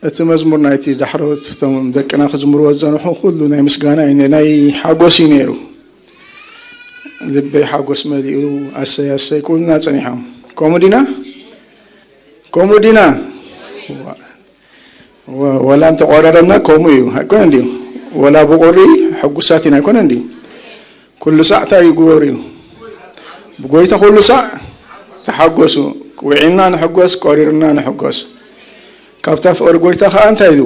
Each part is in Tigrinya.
እቲ መዝሙር ናይቲ ዳሕሮት እቶም ደቅና ክዝምርዎ ዝጸንሑ ኩሉ ናይ ምስጋና እዩ፣ ናይ ሓጎስ እዩ ነይሩ። ልበይ ሓጎስ መሊኡ፣ ኣሰይ ኣሰይ ክብሉና ጸኒሖም። ከምኡ ዲና? ከምኡ ዲና? ወ-፣ ወላ እንተቆረረና ከምኡ እዩ፣ ኣይኮነን ድዩ? ወላ ብቁሪ ሕጉሳት ኢና፣ ኣይኮነን ድዩ? ኩሉ ሳዕ እንታይ ይግበሩ እዩ? ብጎይታ ኩሉ ሳዕ ተሓጎሱ። ውዒልና ንሕጎስ፣ ቆሪርና ንሕጎስ። ካብታ ፍቕሪ ጎይታ ኸዓ እንታይ ኢሉ?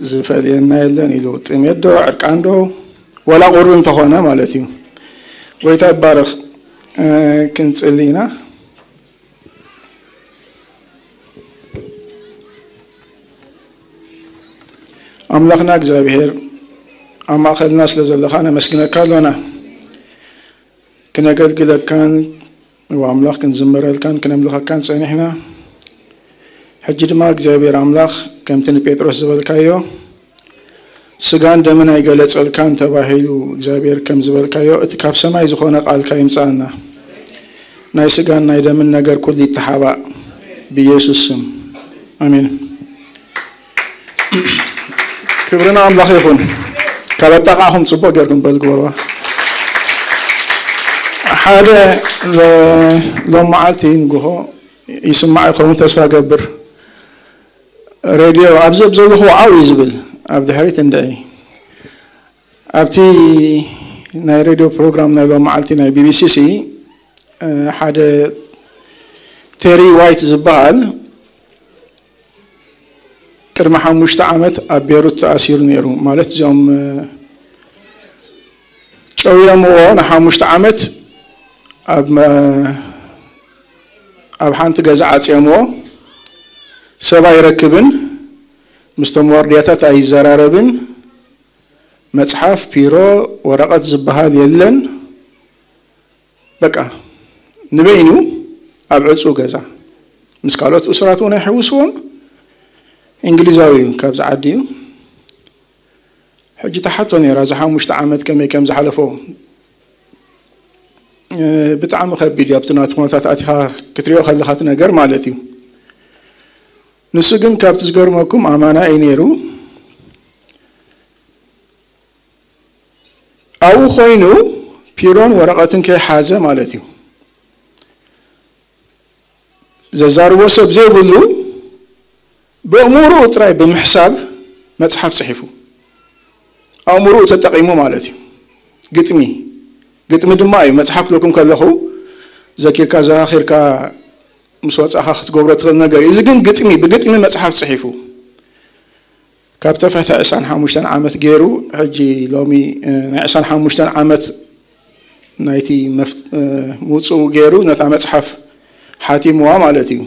ዝፈልየና የለን ኢሉ። ጥሜት ዶ፣ ዕርቃን ዶ፣ ወላ ቁሪ እንተኾነ ማለት እዩ። ጎይታ ይባረኽ። እ፣ ክንጽሊ ኢና። ኣምላኽና እግዚኣብሔር፣ ኣብ ማእኸልና ስለ ዘለኻ ነመስግነካ ኣሎና። ክነገልግለካን፣ ወኣምላኽ ክንዝምረልካን ክነምልኸካን ጸኒሕና። ሕጂ ድማ እግዚኣብሔር ኣምላኽ፣ ከምቲ ንጴጥሮስ ዝበልካዮ፣ ስጋን ደምን ኣይገለጸልካን ተባሂሉ እግዚኣብሔር ከም ዝበልካዮ፣ እቲ ካብ ሰማይ ዝኾነ ቃልካ ይምጻኣና። ናይ ስጋን ናይ ደምን ነገር ኩሉ ይተሓባእ ብኢየሱስ ስም። ኣሜን። ክብሪ ንኣምላኽ ይኹን። ካብ ኣጣቃዕኹም ጽቡቕ ጌርኩም በል ግበርዋ። ሓደ ሎ-፣ ሎም መዓልቲ ንግሆ ይስማዕ ይኸውን ተስፋ ገብር። ሬድዮ ኣብዚ ኣብ ዘለኹ ዓው እዩ ዝብል፣ ኣብ ድሕሪት እንድዒ። ኣብቲ ናይ ሬድዮ ፕሮግራም ናይ ሎም መዓልቲ ናይ ቢ ቢ ሲ ሲ፣ እ፣ ሓደ ቴሪ ዋይት ዝበሃል ቅድሚ ሓሙሽተ ዓመት ኣብ ቤሩት ተኣሲሩ ነይሩ። ማለት እዚኦም፣ እ፣ ጨውዮምዎ ንሓሙሽተ ዓመት ኣብ መ-፣ ኣብ ሓንቲ ገዛ ዓጽዮምዎ። ሰብ ኣይረክብን፣ ምስቶም ዋርድያታት ኣይዘራረብን፣ መጽሓፍ፣ ፒሮ፣ ወረቐት ዝበሃል የለን። በቃ ንበይኑ ኣብ ዕጹው ገዛ ምስ ካልኦት እሱራት እውን ኣይሕውስዎን። እንግሊዛዊ እዩ፣ ካብዚ ዓዲ እዩ። ሕጂ ተሓቶ ነይራ፣ እዚ ሓሙሽተ ዓመት ከመይ ከም ዝሓለፎ። እ፣ ብጣዕሚ ከቢድ እዩ፣ ኣብቲ ናቱ ኩነታት ኣቲኻ ክትሪኦ ከለኻ እቲ ነገር ማለት እዩ። ንሱ ግን ካብቲ ዝገርመኩም ኣማና እዩ ነይሩ። ኣብኡ ኮይኑ ፒሮን ወረቐትን ከይሓዘ ማለት እዩ። ዘዛርቦ ሰብ ዘይብሉ ብእምርኡ ጥራይ ብምሕሳብ መጽሓፍ ጽሒፉ። ኣእምርኡ ተጠቒሙ ማለት እዩ። ግጥሚ፣ ግጥሚ ድማ እዩ። መጽሓፍ ክብለኩም ከለኹ ዘኪርካ ዘኻኺርካ ምስ ወጻኻ ክትገብሮ ትኽእል ነገር እዩ። እዚ ግን ግጥሚ፣ ብግጥሚ መጽሓፍ ጽሒፉ። ካብ ተፍሕተ ዕስራን ሓሙሽተን ዓመት ገይሩ፣ ሕጂ ሎሚ፣ እ፣ ናይ ዕስራን ሓሙሽተን ዓመት ናይቲ መፍ-፣ እ፣ ምውጽኡ ገይሩ ነታ መጽሓፍ ሓቲምዋ ማለት እዩ።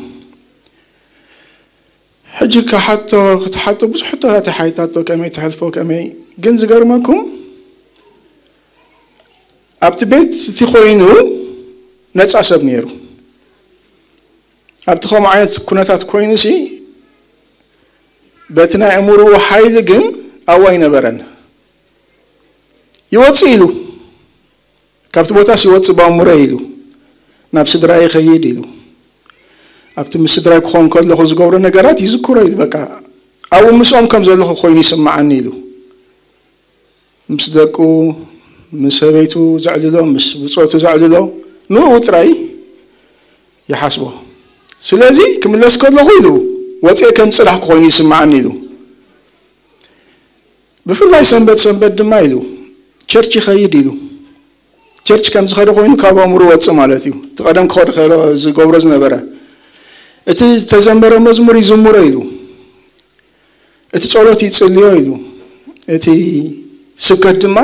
ሕጂ ክሓቶ፣ ክትሓቶ ብዙሕ ሕቶታት ሓቲታቶ፣ ከመይ ትሕልፎ፣ ከመይ። ግን ዝገርመኩም፣ ኣብቲ ቤት እቲ ኮይኑ ነጻ ሰብ ነይሩ። ኣብቲ ከምኡ ዓይነት ኩነታት ኮይኑሲ፣ በቲ ናይ ኣእምሮኡ ሓይሊ ግን ኣብኡ ኣይነበረን። ይወጽእ ኢሉ፣ ካብቲ ቦታስ ይወጽእ ባሙረ ኢሉ፣ ናብ ስድራይ ይኸይድ ኢሉ፣ ኣብቲ ምስ ስድራይ ክኾን ከለኹ ዝገብሮ ነገራት ይዝክሮ ኢሉ፣ በቃ ኣብኡ ምስኦም ከም ዘለኹ ኮይኑ ይስምዓኒ ኢሉ። ምስ ደቁ፣ ምስ ሰበይቱ ዘዕልሎ፣ ምስ ብጾቱ ዘዕልሎ፣ ንኡ ጥራይ ይሓስቦ። ስለዚ ክምለስ ከለኹ ኢሉ፣ ወጽኤ ከም ጽላሕ ክኾይኑ ይስምዓኒ ኢሉ። ብፍላይ ሰንበት ሰንበት ድማ ኢሉ፣ ቸርች ይኸይድ ኢሉ። ቸርች ከም ዝኸደ ኮይኑ ካብ ኣእምሮ ወጽእ ማለት እዩ። እቲ ቀደም ክኸዶ ከሎ ዝገብሮ ዝነበረ። እቲ ዝተዘመረ መዝሙር ይዝምሮ ኢሉ። እቲ ጸሎት ይጽልዮ ኢሉ። እቲ ስብከት ድማ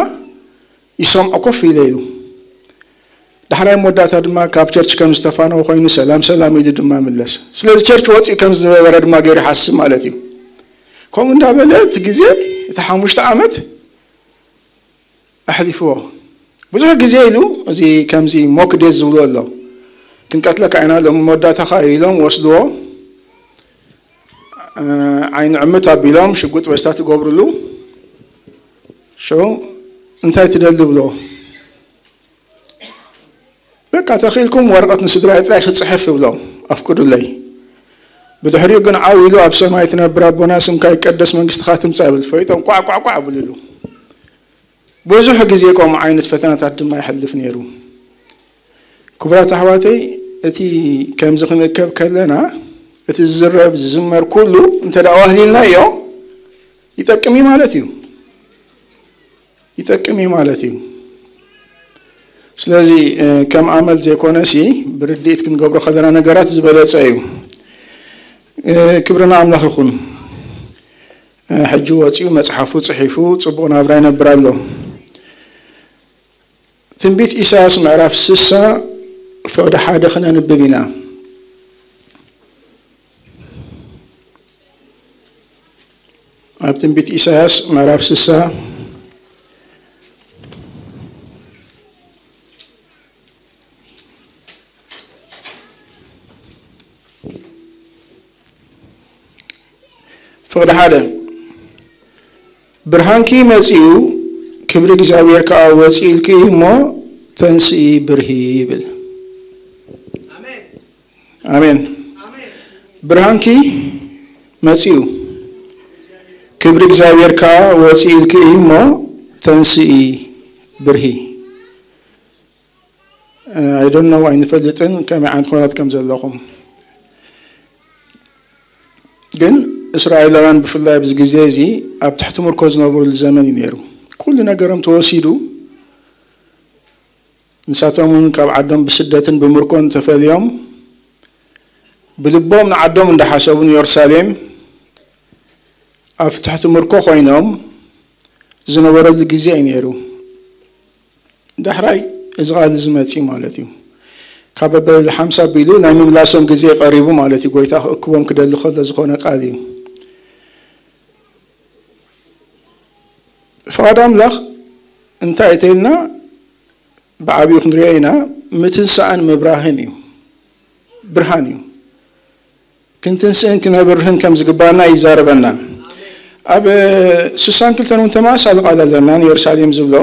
ይሰምዖ ኮፍ ኢለ ኢሉ። ዳሕራይ መወዳእታ ድማ ካብ ቸርች ከም ዝተፋነወ ኮይኑ ሰላም ሰላም ኢሉ ድማ ምለስ። ስለዚ ቸርች ወጺኡ ከም ዝነበረ ድማ ገይሩ ይሓስብ ማለት እዩ። ከምኡ እንዳበለ እቲ ግዜ፣ እቲ ሓሙሽተ ዓመት ኣሕሊፍዎ። ብዙሕ ግዜ ኢሉ፣ እዚ ከምዚ ሞክ ዴዝ ዝብሎ ኣሎ። ክንቀትለካ ኢና፣ ሎም መወዳእታኻ ኢሎም ወስድዎ። እ፣ ዓይኒ ዕምት ኣቢሎም ሽጉጥ በስታት ይገብርሉ። ሸው እንታይ ትደሊ ብሎ። በቃ ተኽኢልኩም ወረቐት ንስድራይ ጥራይ ክጽሕፍ ይብሎም። ኣፍቅዱለይ። ብድሕሪኡ ግን ዓው ኢሉ፣ "ኣብ ሰማይ ትነብር ኣቦና፣ ስምካ ይቀደስ፣ መንግስትኻ ትምጻእ" ይብል። ፈይጦም ቋዕ ቋዕ ቋዕ ብልሉ። ብዙሕ ግዜ ከምኡ ዓይነት ፈተናታት ድማ ይሐልፍ ነይሩ። ክቡራት ኣሕዋተይ፣ እቲ ከምዚ ክንእከብ ከለና፣ እቲ ዝዝረብ ዝዝመር ኩሉ እንተ ደኣ ዋህሊልናዮ ይጠቅም እዩ ማለት እዩ። ይጠቅም እዩ ማለት እዩ። ስለዚ፣ እ፣ ከም ኣመል ዘይኮነሲ፣ ብርድኢት ክንገብሮ ከለና ነገራት ዝበለጸ እዩ። እ፣ ክብሪ ንኣምላኽ ይኹን። እ፣ ሕጂ ወጺኡ መጽሓፉ ጽሒፉ ጽቡቕ ናብራ ይነብር ኣሎ። ትንቢት ኢሳያስ ምዕራፍ ስሳ ፍቕዲ ሓደ ክነንብብ ኢና። ኣብ ትንቢት ኢሳያስ ምዕራፍ ስሳ ፍቕዲ ሓደ፣ "ብርሃንኪ መጺኡ፣ ክብሪ እግዚኣብሔር ከኣ ወጺእልኪ እዩ እሞ፣ ተንስኢ ብርሂ" ይብል። ኣሜን። ብርሃንኪ መጺኡ፣ ክብሪ እግዚኣብሔር ከኣ ወጺእልኪ እዩ እሞ፣ ተንስኢ ብርሂ። I don't know፣ ኣይንፈልጥን ከመይ ዓይነት ኩነታት ከም ዘለኹም። ግን እስራኤላውያን ብፍላይ ኣብዚ ግዜ እዚ ኣብ ትሕቲ ምርኮ ዝነበሩሉ ዘመን እዩ ነይሩ። ኩሉ ነገሮም ተወሲዱ፣ ንሳቶም እውን ካብ ዓዶም ብስደትን ብምርኮን ተፈልዮም፣ ብልቦም ንዓዶም እንዳሓሰቡ ንየሩሳሌም ኣብ ትሕቲ ምርኮ ኮይኖም ዝነበረሉ ግዜ እዩ ነይሩ። ዳሕራይ እዚ ቃል እዚ መጺኡ ማለት እዩ። ካብ ኣበል ሓምሳ ኣቢሉ ናይ ምምላሶም ግዜ ቀሪቡ ማለት እዩ። ጎይታ ክእክቦም ክደሊ ከሎ ዝኾነ ቃል እዩ። ፍቓድ ኣምላኽ እንታይ እዩ ተኢልና ብዓብዩ ክንሪኦ ኢና። ምትንሳእን ምብራህን እዩ። ብርሃን እዩ። ክንትንስእን ክነብርህን ከም ዝግባና ይዛረበና። ኣብ ስሳን ክልተን እውን ተመሳሳሊ ቃል ኣለና። ንየሩሳሌም ዝብሎ፣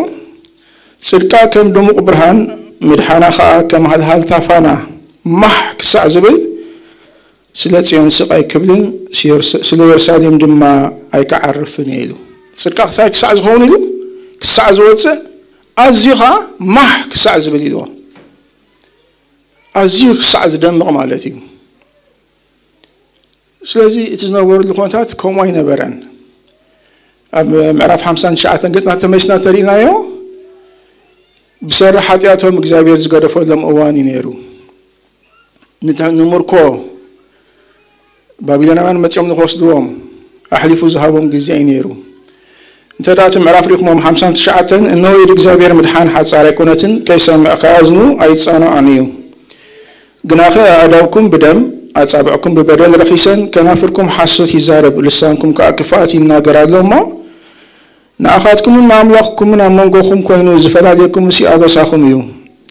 "ጽድቃ ከም ድሙቕ ብርሃን፣ ምድሓና ኸኣ ከም ሃልሃልታ ፋና ማሕ ክሳዕ ዝብል፣ ስለ ጽዮን ስቕ ኣይክብልን፣ ስለ የሩሳሌም ድማ ኣይክዓርፍን እየ" ኢሉ። ጽድቃ ክሳይ ክሳዕ ዝኸውን ኢሉ፣ ክሳዕ ዝወጽእ፣ ኣዝዩ ኸኣ ማሕ ክሳዕ ዝብል ኢልዎ። ኣዝዩ ክሳዕ ዝደምቕ ማለት እዩ። ስለዚ እቲ ዝነበረሉ ኩነታት ከምኡ ኣይነበረን። ኣብ ምዕራፍ ሓምሳን ትሽዓተን ገጽና ተመሊስና ተሪእናዮ፣ ብሰሪ ሓጢኣቶም እግዚኣብሔር ዝገደፈሎም እዋን እዩ ነይሩ። ንተ-፣ ንምርኮ ባቢሎናውያን መጺኦም ንኽወስድዎም ኣሕሊፉ ዝሃቦም ግዜ እዩ ነይሩ። እንተ ደኣ እቲ ምዕራፍ ሪእኹሞም ሓምሳን ትሽዓተን፣ "እነሆ ኢድ እግዚኣብሔር ምድሓን ሓጻር ኣይኮነትን፣ ከይሰምዕ ከኣዝኑ ኣይጻንዖን እዩ። ግናኸ ኣእዳውኩም ብደም፣ ኣጻብዕኩም ብበደል ረኺሰን፣ ከናፍርኩም ሓሶት ይዛረብ፣ ልሳንኩም ከኣ ክፍኣት ይናገር ኣሎ እሞ፣ ንኣኻትኩምን ንኣምላኽኩምን ኣብ መንጎኹም ኮይኑ ዝፈላልየኩምሲ ኣበሳኹም እዩ።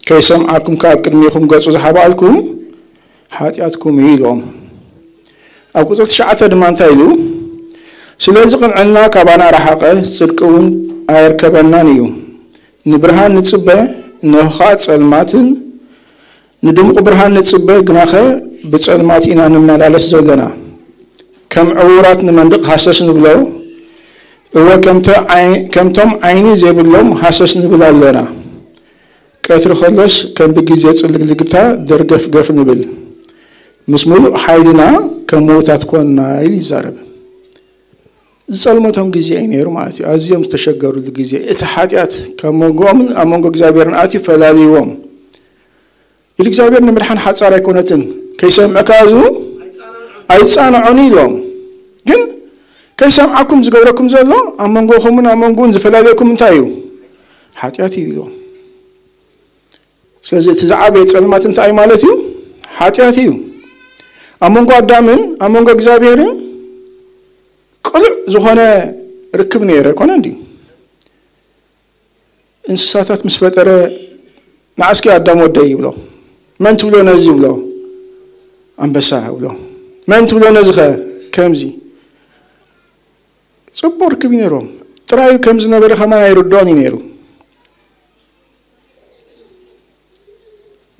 ከይሰምዓኩም ከኣ ኣብ ቅድሜኹም ገጹ ዝሓብኣልኩም ሓጢኣትኩም እዩ" ኢልዎም። ኣብ ቁጽሪ ትሽዓተ ድማ እንታይ ኢሉ? "ስለዚ ቅንዕና ካባና ረሓቐ፣ ጽድቂ እውን ኣየርከበናን እዩ። ንብርሃን ንጽበ፣ እንሆ ኸኣ ጸልማትን፣ ንድሙቕ ብርሃን ንጽበ፣ ግናኸ ብጸልማት ኢና ንመላለስ ዘለና። ከም ዕዉራት ንመንድቕ ሃሰስ ንብሎ፣ እወ፣ ከምተ ዓይ-፣ ከምቶም ዓይኒ ዘይብሎም ሃሰስ ንብል ኣሎና። ቀትሪ ኸሎስ ከም ብግዜ ጽልግልግታ ደርገፍገፍ ንብል። ምስ ምሉእ ሓይልና ከም ምዉታት ኮንና" ኢሉ ይዛረብ። ዝጸልመቶም ግዜ እዩ ነይሩ ማለት እዩ። ኣዝዮም ዝተሸገሩሉ ግዜ። እቲ ሓጢኣት ካብ መንጎኦምን ኣብ መንጎ እግዚኣብሔርን ኣትዩ ፈላልይዎም። ኢድ እግዚኣብሔር ንምድሓን ሓጻር ኣይኮነትን። "ከይሰምዕ ከኣዝኑ ኣይጻንዖን" ኢልዎም። ግን ከይሰምዓኩም ዝገብረኩም ዘሎ ኣብ መንጎኹምን ኣብ መንጎኡን ዝፈላልየኩም እንታይ እዩ? ሓጢኣት እዩ ኢልዎም። ስለዚ እቲ ዝዓበየ ጸልማት እንታይ ማለት እዩ? ሓጢኣት እዩ። ኣብ መንጎ ኣዳምን ኣብ መንጎ እግዚኣብሔርን ቅሉዕ ዝኾነ ርክብ ነይረ ኣይኮነ እንድዩ? እንስሳታት ምስ ፈጠረ፣ "ንዓስኪ ኣዳም ወደይ" ይብሎ። "መን ትብሎ ነዚ?" ይብሎ። "ኣንበሳ" ይብሎ። "መን ትብሎ ነዚ ኸ?" ከምዚ። ጽቡቕ ርክብ እዩ ነይሮም። ጥራዩ ከም ዝነበረ ከማን ኣይርድኦን እዩ ነይሩ።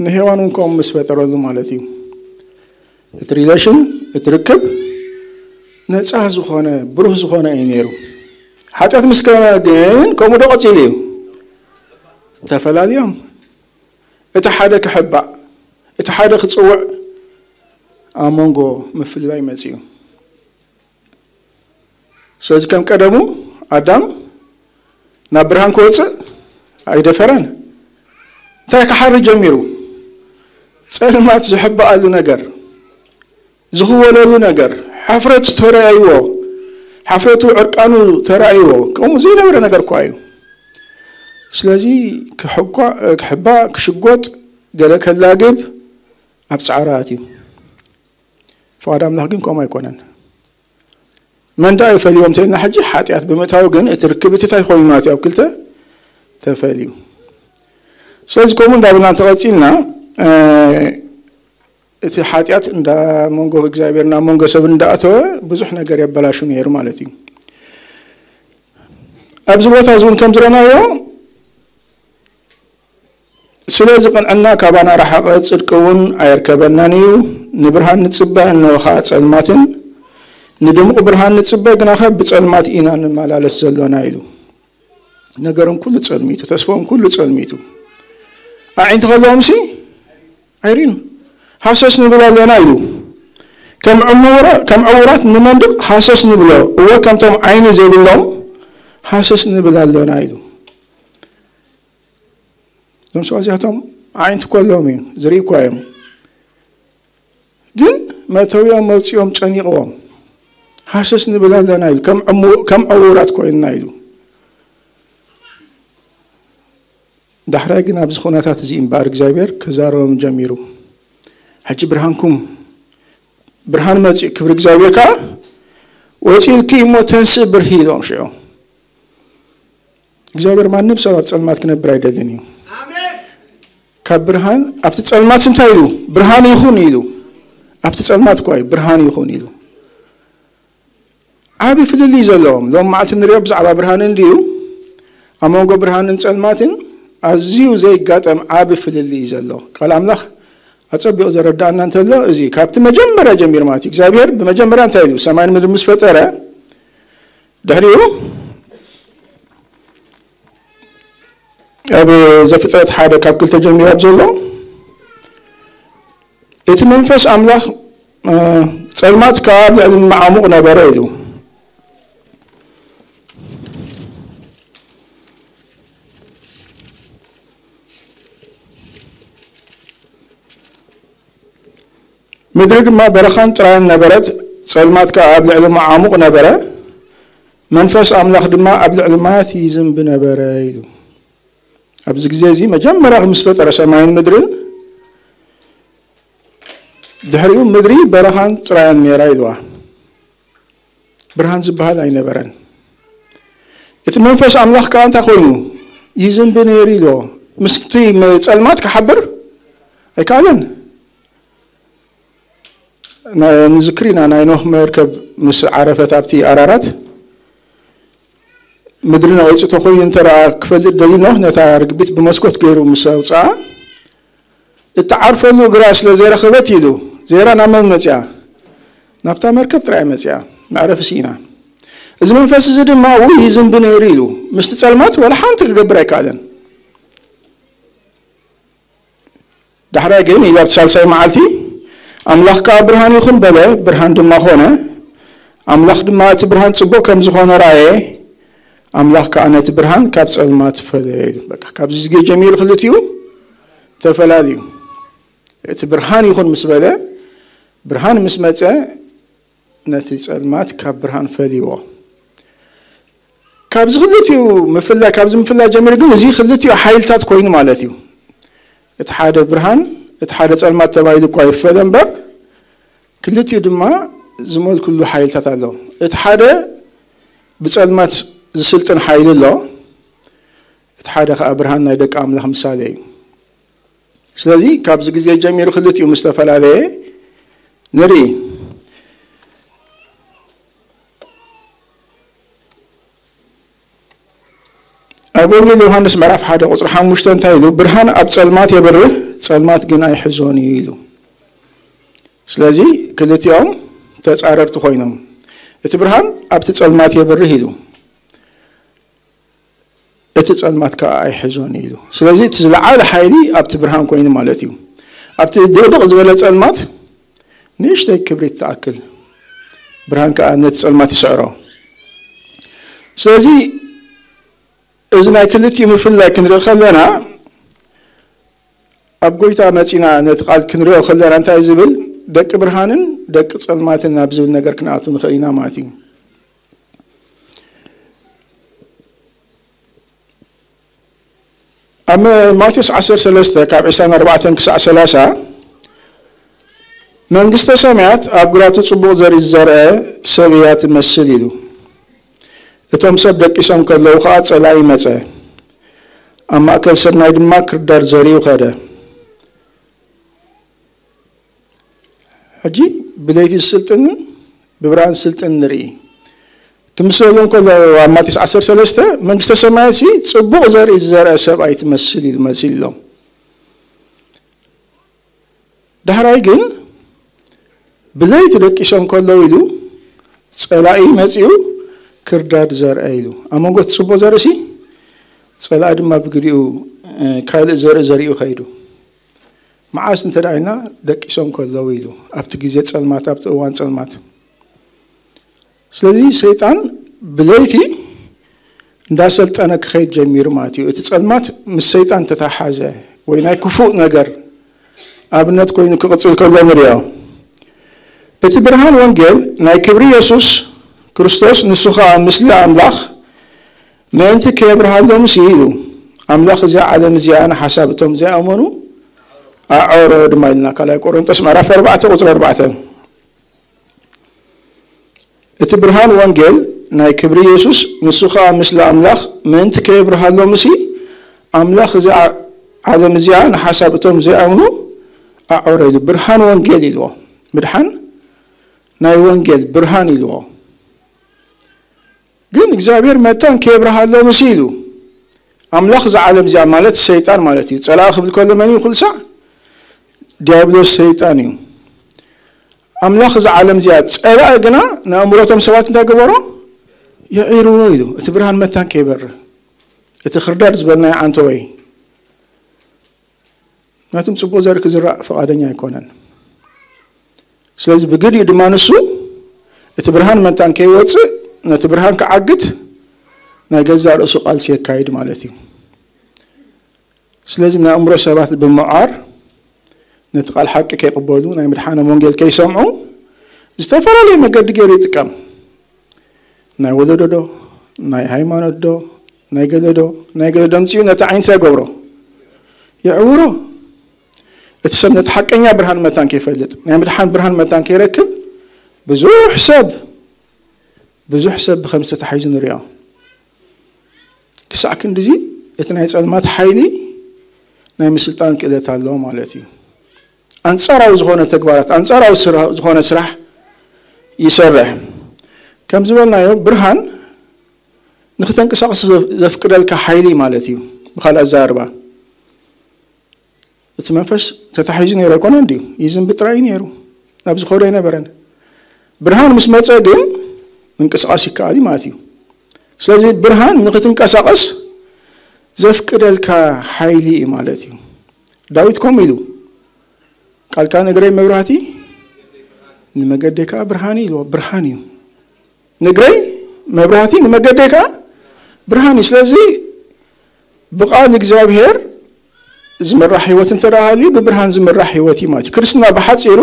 ንሄዋን እውን ከምኡ ምስ ፈጠረሉ ማለት እዩ። እቲ relation፣ እቲ ርክብ ነፃ ዝኾነ፣ ብሩህ ዝኾነ እዩ ነይሩ። ሓጢኣት ምስ ከነ ግን ከምኡ ዶ ቀፂሉ እዩ? ተፈላልዮም። እቲ ሓደ ክሕባእ፣ እቲ ሓደ ክፅውዕ፣ ኣብ መንጎ ምፍልላይ መፂኡ። ስለዚ ከም ቀደሙ ኣዳም ናብ ብርሃን ክወፅእ ኣይደፈረን። እንታይ ክሓሪ ጀሚሩ? ፀልማት ዝሕባኣሉ ነገር፣ ዝኽወለሉ ነገር፣ ሓፍረቱ ተረኣይዎ፣ ሓፍረቱ ዕርቃኑ ተረኣይዎ፣ ከምኡ ዘይነበረ ነገር እኳ እዩ። ስለዚ ክሕኳ-፣ ክሕባእ፣ ክሽጎጥ፣ ገለ ከላግብ ኣብ ፃዕሪ ኣትዩ። ፍቓድ ኣምላኽ ግን ከምኡ ኣይኮነን። መን ደኣ እዩ ፈልዎም እንተኢልና፣ ሕጂ ሓጢኣት ብምእታው ግን እቲ ርክብ እቲ እንታይ ኮይኑ ማለት እዩ? ኣብ ክልተ ተፈልዩ። ስለዚ ከምኡ እንዳበልና እንተቐፂልና፣ እ፣ እቲ ሓጢኣት እንዳ መንጎ እግዚኣብሔር ናብ መንጎ ሰብ እንዳኣተወ ብዙሕ ነገር የበላሹ ነይሩ ማለት እዩ። ኣብዚ ቦታ እዚ እውን ከም ዝረኣናዮ፣ ስለዚ ቅንዕና ካባና ረሓቐ፣ ጽድቂ እውን ኣየርከበናን እዩ። ንብርሃን ንጽበ፣ እንሆ ኸኣ ጸልማትን። ንድሙቕ ብርሃን ንጽበ፣ ግናኸ ብጸልማት ኢና ንመላለስ ዘሎና ኢሉ። ነገሮም ኩሉ ጸልሚቱ፣ ተስፎም ኩሉ ጸልሚቱ። ኣዒንቲ ከለዎምሲ ኣይሪኑ። ሃሰስ ንብል ኣሎና ኢሉ። ከም ዕሙራ-፣ ከም ዕዉራት ንመንድቕ ሃሰስ ንብሎ። እወ፣ ከምቶም ዓይኒ ዘይብሎም ሃሰስ ንብል ኣሎና ኢሉ። እዞም ሰባት እዚኣቶም ኣዒንቲ እኮ ኣለዎም እዩ፣ ዝርኢ እኳ እዮም። ግን መእተዊኦም መውፅኦም ጨኒቕዎም። ሃሰስ ንብል ኣለና ኢሉ፣ ከም ዕሙ-፣ ከም ዕዉራት ኮይንና ኢሉ። ዳሕራይ ግን ኣብዚ ኩነታት እዚ እምበኣር እግዚኣብሔር ክዛረቦም ጀሚሩ። ሕጂ ብርሃንኩም፣ ብርሃን መፂኡ፣ ክብሪ እግዚኣብሔር ከዓ ወፂኡልኪ እሞ ተንስእ ብርሂ ኢሎም ሽዑ። እግዚኣብሔር ማንም ሰብ ኣብ ጸልማት ክነብር ኣይደልን እዩ። ካብ ብርሃን፣ ኣብቲ ጸልማት እንታይ ኢሉ? ብርሃን ይኹን ኢሉ። ኣብቲ ጸልማት እኳ እዩ፣ ብርሃን ይኹን ኢሉ። ዓቢ ፍልልይ ዘለዎም። ሎም መዓልቲ ንሪኦ ብዛዕባ ብርሃን እንድዩ። ኣብ መንጎ ብርሃንን ጸልማትን ኣዝዩ ዘይጋጠም ዓቢ ፍልልይ እዩ ዘሎ። ቃል ኣምላኽ ኣጸቢቑ ዘረዳእና እንተሎ፣ እዚ ካብቲ መጀመርያ ጀሚሩ ማለት እዩ። እግዚኣብሔር ብመጀመርያ እንታይ ኢሉ? ሰማይን ምድሪ ምስ ፈጠረ፣ ድሕሪኡ ኣብ ዘፍጥረት ሓደ ካብ ክልተ ጀሚሩ ኣብ ዘሎ፣ እቲ መንፈስ ኣምላኽ፣ እ፣ ጸልማት ከኣ ኣብ ልዕሊ መዓሙቕ ነበረ ኢሉ። ምድሪ ድማ በረኻን ጥራይን ነበረት፣ ጸልማት ከኣ ኣብ ልዕሊ መዓሙቕ ነበረ፣ መንፈስ ኣምላኽ ድማ ኣብ ልዕሊ ማያት ይዝንቢ ነበረ ኢሉ። ኣብዚ ግዜ እዚ መጀመርያ ምስ ፈጠረ ሰማይን ምድርን፣ ድሕሪኡ ምድሪ በረኻን ጥራይን ነይራ ኢልዋ። ብርሃን ዝበሃል ኣይነበረን። እቲ መንፈስ ኣምላኽ ከኣ እንታይ ኮይኑ? ይዝንቢ ነይሩ ኢልዎ። ምስቲ መ-፣ ጸልማት ክሓብር ኣይከኣለን። ና-፣ ንዝክር ኢና ናይ ኖህ መርከብ ምስ ዓረፈት ኣብቲ ኣራራት ምድሪ ነቒጹ ተኾይኑ እንተ ደኣ ክፈልጥ ደልዩ ኖህ ነታ ርግቢት ብመስኮት ገይሩ ምስ ኣውጽኣ እትዓርፈሉ ግራት ስለ ዘይረኸበት ኢሉ። ዘይራ ናብ መን መጺኣ? ናብታ መርከብ ጥራይ መጺኣ። መዕረፊ ስኢና። እዚ መንፈስ እዚ ድማ ኣብኡ ይዝንቢ ነይሩ ኢሉ። ምስቲ ጸልማት ወላ ሓንቲ ክገብር ኣይከኣለን። ዳሕራይ ግን ኢሉ ኣብቲ ሳልሳይ መዓልቲ ኣምላኽ ከኣ ብርሃን ይኹን በለ፣ ብርሃን ድማ ኾነ። ኣምላኽ ድማ እቲ ብርሃን ጽቡቕ ከም ዝኾነ ረኣየ፣ ኣምላኽ ከኣ ነቲ ብርሃን ካብ ጸልማት ፈለየ ኢሉ። በቃ ካብዚ ግዜ ጀሚሩ ክልቲኡ ተፈላልዩ። እቲ ብርሃን ይኹን ምስ በለ፣ ብርሃን ምስ መጸ፣ ነቲ ጸልማት ካብ ብርሃን ፈልይዎ። ካብዚ ክልቲኡ ምፍላይ፣ ካብዚ ምፍላይ ጀሚሩ ግን እዚ ክልቲኡ ሓይልታት ኮይኑ ማለት እዩ። እቲ ሓደ ብርሃን፣ እቲ ሓደ ጸልማት ተባሂሉ እኳ ይፈለ እምበር፣ ክልቲኡ ድማ ዝመልክሉ ሓይልታት ኣሎ። እቲ ሓደ ብጸልማት ዝስልጥን ሓይሊ ኣሎ፣ እቲ ሓደ ኸኣ ብርሃን ናይ ደቂ ኣምላኽ ምሳሌ እዩ። ስለዚ ካብዚ ግዜ ጀሚሩ ክልቲኡ ምስ ተፈላለየ ንርኢ። ኣብ ወንጌል ዮሃንስ ምዕራፍ ሓደ ቁጽሪ ሓሙሽተ እንታይ ኢሉ? "ብርሃን ኣብ ጸልማት የብርህ፣ ጸልማት ግን ኣይሕዞን እዩ" ኢሉ። ስለዚ ክልቲኦም ተጻረርቲ ኮይኖም፣ እቲ ብርሃን ኣብቲ ጸልማት የብርህ ኢሉ፣ እቲ ጸልማት ከኣ ኣይሕዞን ኢሉ። ስለዚ እቲ ዝለዓለ ሓይሊ ኣብቲ ብርሃን ኮይኑ ማለት እዩ። ኣብቲ ድቕድቕ ዝበለ ጸልማት ንእሽተይ ክብሪት ትኣክል፣ ብርሃን ከኣ ነቲ ጸልማት ይስዕሮ። ስለዚ እዚ ናይ ክልቲኡ ምፍላይ ክንርኢ ከለና፣ ኣብ ጎይታ መጺና ነቲ ቃል ክንሪኦ ከለና እንታይ ዝብል፣ ደቂ ብርሃንን ደቂ ጸልማትን ናብ ዝብል ነገር ክንኣቱ ንኽእል ኢና ማለት እዩ። ኣብ ማቴዎስ ዓሰርተ ሰለስተ ካብ ዕስራን ኣርባዕተን ክሳዕ ሰላሳ፣ መንግስተ ሰማያት ኣብ ግራቱ ጽቡቕ ዘርኢ ዝዘርአ ሰብ እያ ትመስል ኢሉ። እቶም ሰብ ደቂሶም ከለዉ ኸኣ ጸላኢ መጸ፣ ኣብ ማእከል ስርናይ ድማ ክርዳድ ዘሪኡ ኸደ። ሕጂ ብለይቲ ዝስልጥንን ብብርሃን ዝስልጥን ንርኢ። ክምስለሉ እንከሎ ኣብ ማቴዎስ ዓሰርተ ሰለስተ መንግስተ ሰማያት ሲ ጽቡቕ ዘርኢ ዝዘርአ ሰብኣይ ትመስል ኢሉ መሲልሎም። ዳሕራይ ግን ብለይቲ ደቂሶም ከለዉ ኢሉ ጸላኢ መጺኡ ክርዳድ ዘርአ ኢሉ። ኣብ መንጎ እቲ ጽቡቕ ዘርእሲ ጸላኢ ድማ ብግዲኡ፣ እ፣ ካልእ ዘርኢ ዘሪኡ ከይዱ። መዓስ እንተ ደኣ ኢልና ደቂሶም ከለዉ ኢሉ። ኣብቲ ግዜ ጸልማት፣ ኣብቲ እዋን ጸልማት። ስለዚ ሰይጣን ብለይቲ እንዳሰልጠነ ክኸይድ ጀሚሩ ማለት እዩ። እቲ ጸልማት ምስ ሰይጣን ተተሓሓዘ ወይ ናይ ክፉእ ነገር ኣብነት ኮይኑ ክቕጽል ከሎ ንሪኦ። እቲ ብርሃን ወንጌል ናይ ክብሪ የሱስ ክርስቶስ ንሱ ኸኣ ምስሊ ኣምላኽ ምእንቲ ከየብርሃሎም ሲ ኢሉ ኣምላኽ እዚኣ ዓለም እዚኣ ንሓሳብ እቶም ዘይኣመኑ ኣዖሮ ድማ ኢልና ካልኣይ ቆሮንጦስ ምዕራፍ ኣርባዕተ ቁጽሪ ኣርባዕተ። እቲ ብርሃን ወንጌል ናይ ክብሪ የሱስ ንሱ ኸኣ ምስሊ ኣምላኽ ምእንቲ ከየብርሃሎም ሲ ኣምላኽ እዚኣ ዓለም እዚኣ ንሓሳብ እቶም ዘይኣምኑ ኣዖሮ ኢሉ። ብርሃን ወንጌል ኢልዎ። ምድሓን ናይ ወንጌል ብርሃን ኢልዎ። ግን እግዚኣብሔር መታን ከየብርሃሎም ሲ ኢሉ ኣምላኽ እዛ ዓለም እዚኣ ማለት ሰይጣን ማለት እዩ። ጸላኢ ክብል ከሎ መን እዩ? ኩሉ ሳዕ ዲያብሎስ ሰይጣን እዩ። ኣምላኽ እዛ ዓለም እዚኣ ጸላኢ ግና ንኣእምሮቶም ሰባት እንታይ ገበሮ? የዒርዎ ኢሉ። እቲ ብርሃን መታን ከይበርህ፣ እቲ ክርዳድ ዝበልናዮ ዓንተወይ ናቱም ጽቡቕ ዘርኢ ክዝራእ ፍቓደኛ ኣይኮነን። ስለዚ ብግዲኡ ድማ ንሱ እቲ ብርሃን መታን ከይወጽእ፣ ነቲ ብርሃን ክዓግት ናይ ገዛእ ርእሱ ቃልሲ የካይድ ማለት እዩ። ስለዚ ናይ ኣእምሮ ሰባት ብምዕዋር፣ ነቲ ቃል ሓቂ ከይቅበሉ፣ ናይ ምድሓኖም ወንጌል ከይሰምዑ ዝተፈላለየ መገዲ ገይሩ ይጥቀም። ናይ ወለዶ ዶ፣ ናይ ሃይማኖት ዶ፣ ናይ ገለ ዶ፣ ናይ ገለ ዶ ኣምጺኡ ነቲ ዓይኒ እንታይ ይገብሮ? የዕውሮ። እቲ ሰብ ነቲ ሓቀኛ ብርሃን መታን ከይፈልጥ፣ ናይ ምድሓን ብርሃን መታን ከይረክብ ብዙሕ ሰብ፣ ብዙሕ ሰብ ብኸምዚ ተታሒዙ ንሪኦ። ክሳዕ ክንድዚ እቲ ናይ ጸልማት ሓይሊ ናይ ምስልጣን ክእለት ኣለዎ ማለት እዩ። ኣንጻራዊ ዝኾነ ተግባራት፣ ኣንጻራዊ ስራ-፣ ዝኾነ ስራሕ ይሰርሕ። ከም ዝበልናዮ ብርሃን ንክተንቀሳቕስ ዘፍ-፣ ዘፍቅደልካ ሓይሊ ማለት እዩ። ብኻልእ ኣዘራርባ እቲ መንፈስ ተታሒዙ ነይሩ ኣይኮነን ድዩ? ይዝንቢ ጥራይ እዩ ነይሩ። ናብ ዝኾዶ ኣይነበረን። ብርሃን ምስ መጸ ግን ምንቅስቓስ ይከኣል እዩ ማለት እዩ። ስለዚ ብርሃን ንክትንቀሳቐስ ዘፍቅደልካ ሓይሊ እዩ ማለት እዩ። ዳዊት ከምኡ ኢሉ፣ "ቃልካ ንእግረይ መብራህቲ፣ ንመገደይ ከኣ ብርሃን" እዩ ኢልዎ። ብርሃን እዩ። "ንእግረይ መብራህቲ፣ ንመገደይ ከኣ ብርሃን እዩ።" ስለዚ ብቃል እግዚኣብሔር ዝምራሕ ህይወት እንተ ደኣ ሃልዩ፣ ብብርሃን ዝምራሕ ህይወት እዩ ማለት እዩ። ክርስትና ብሓጺሩ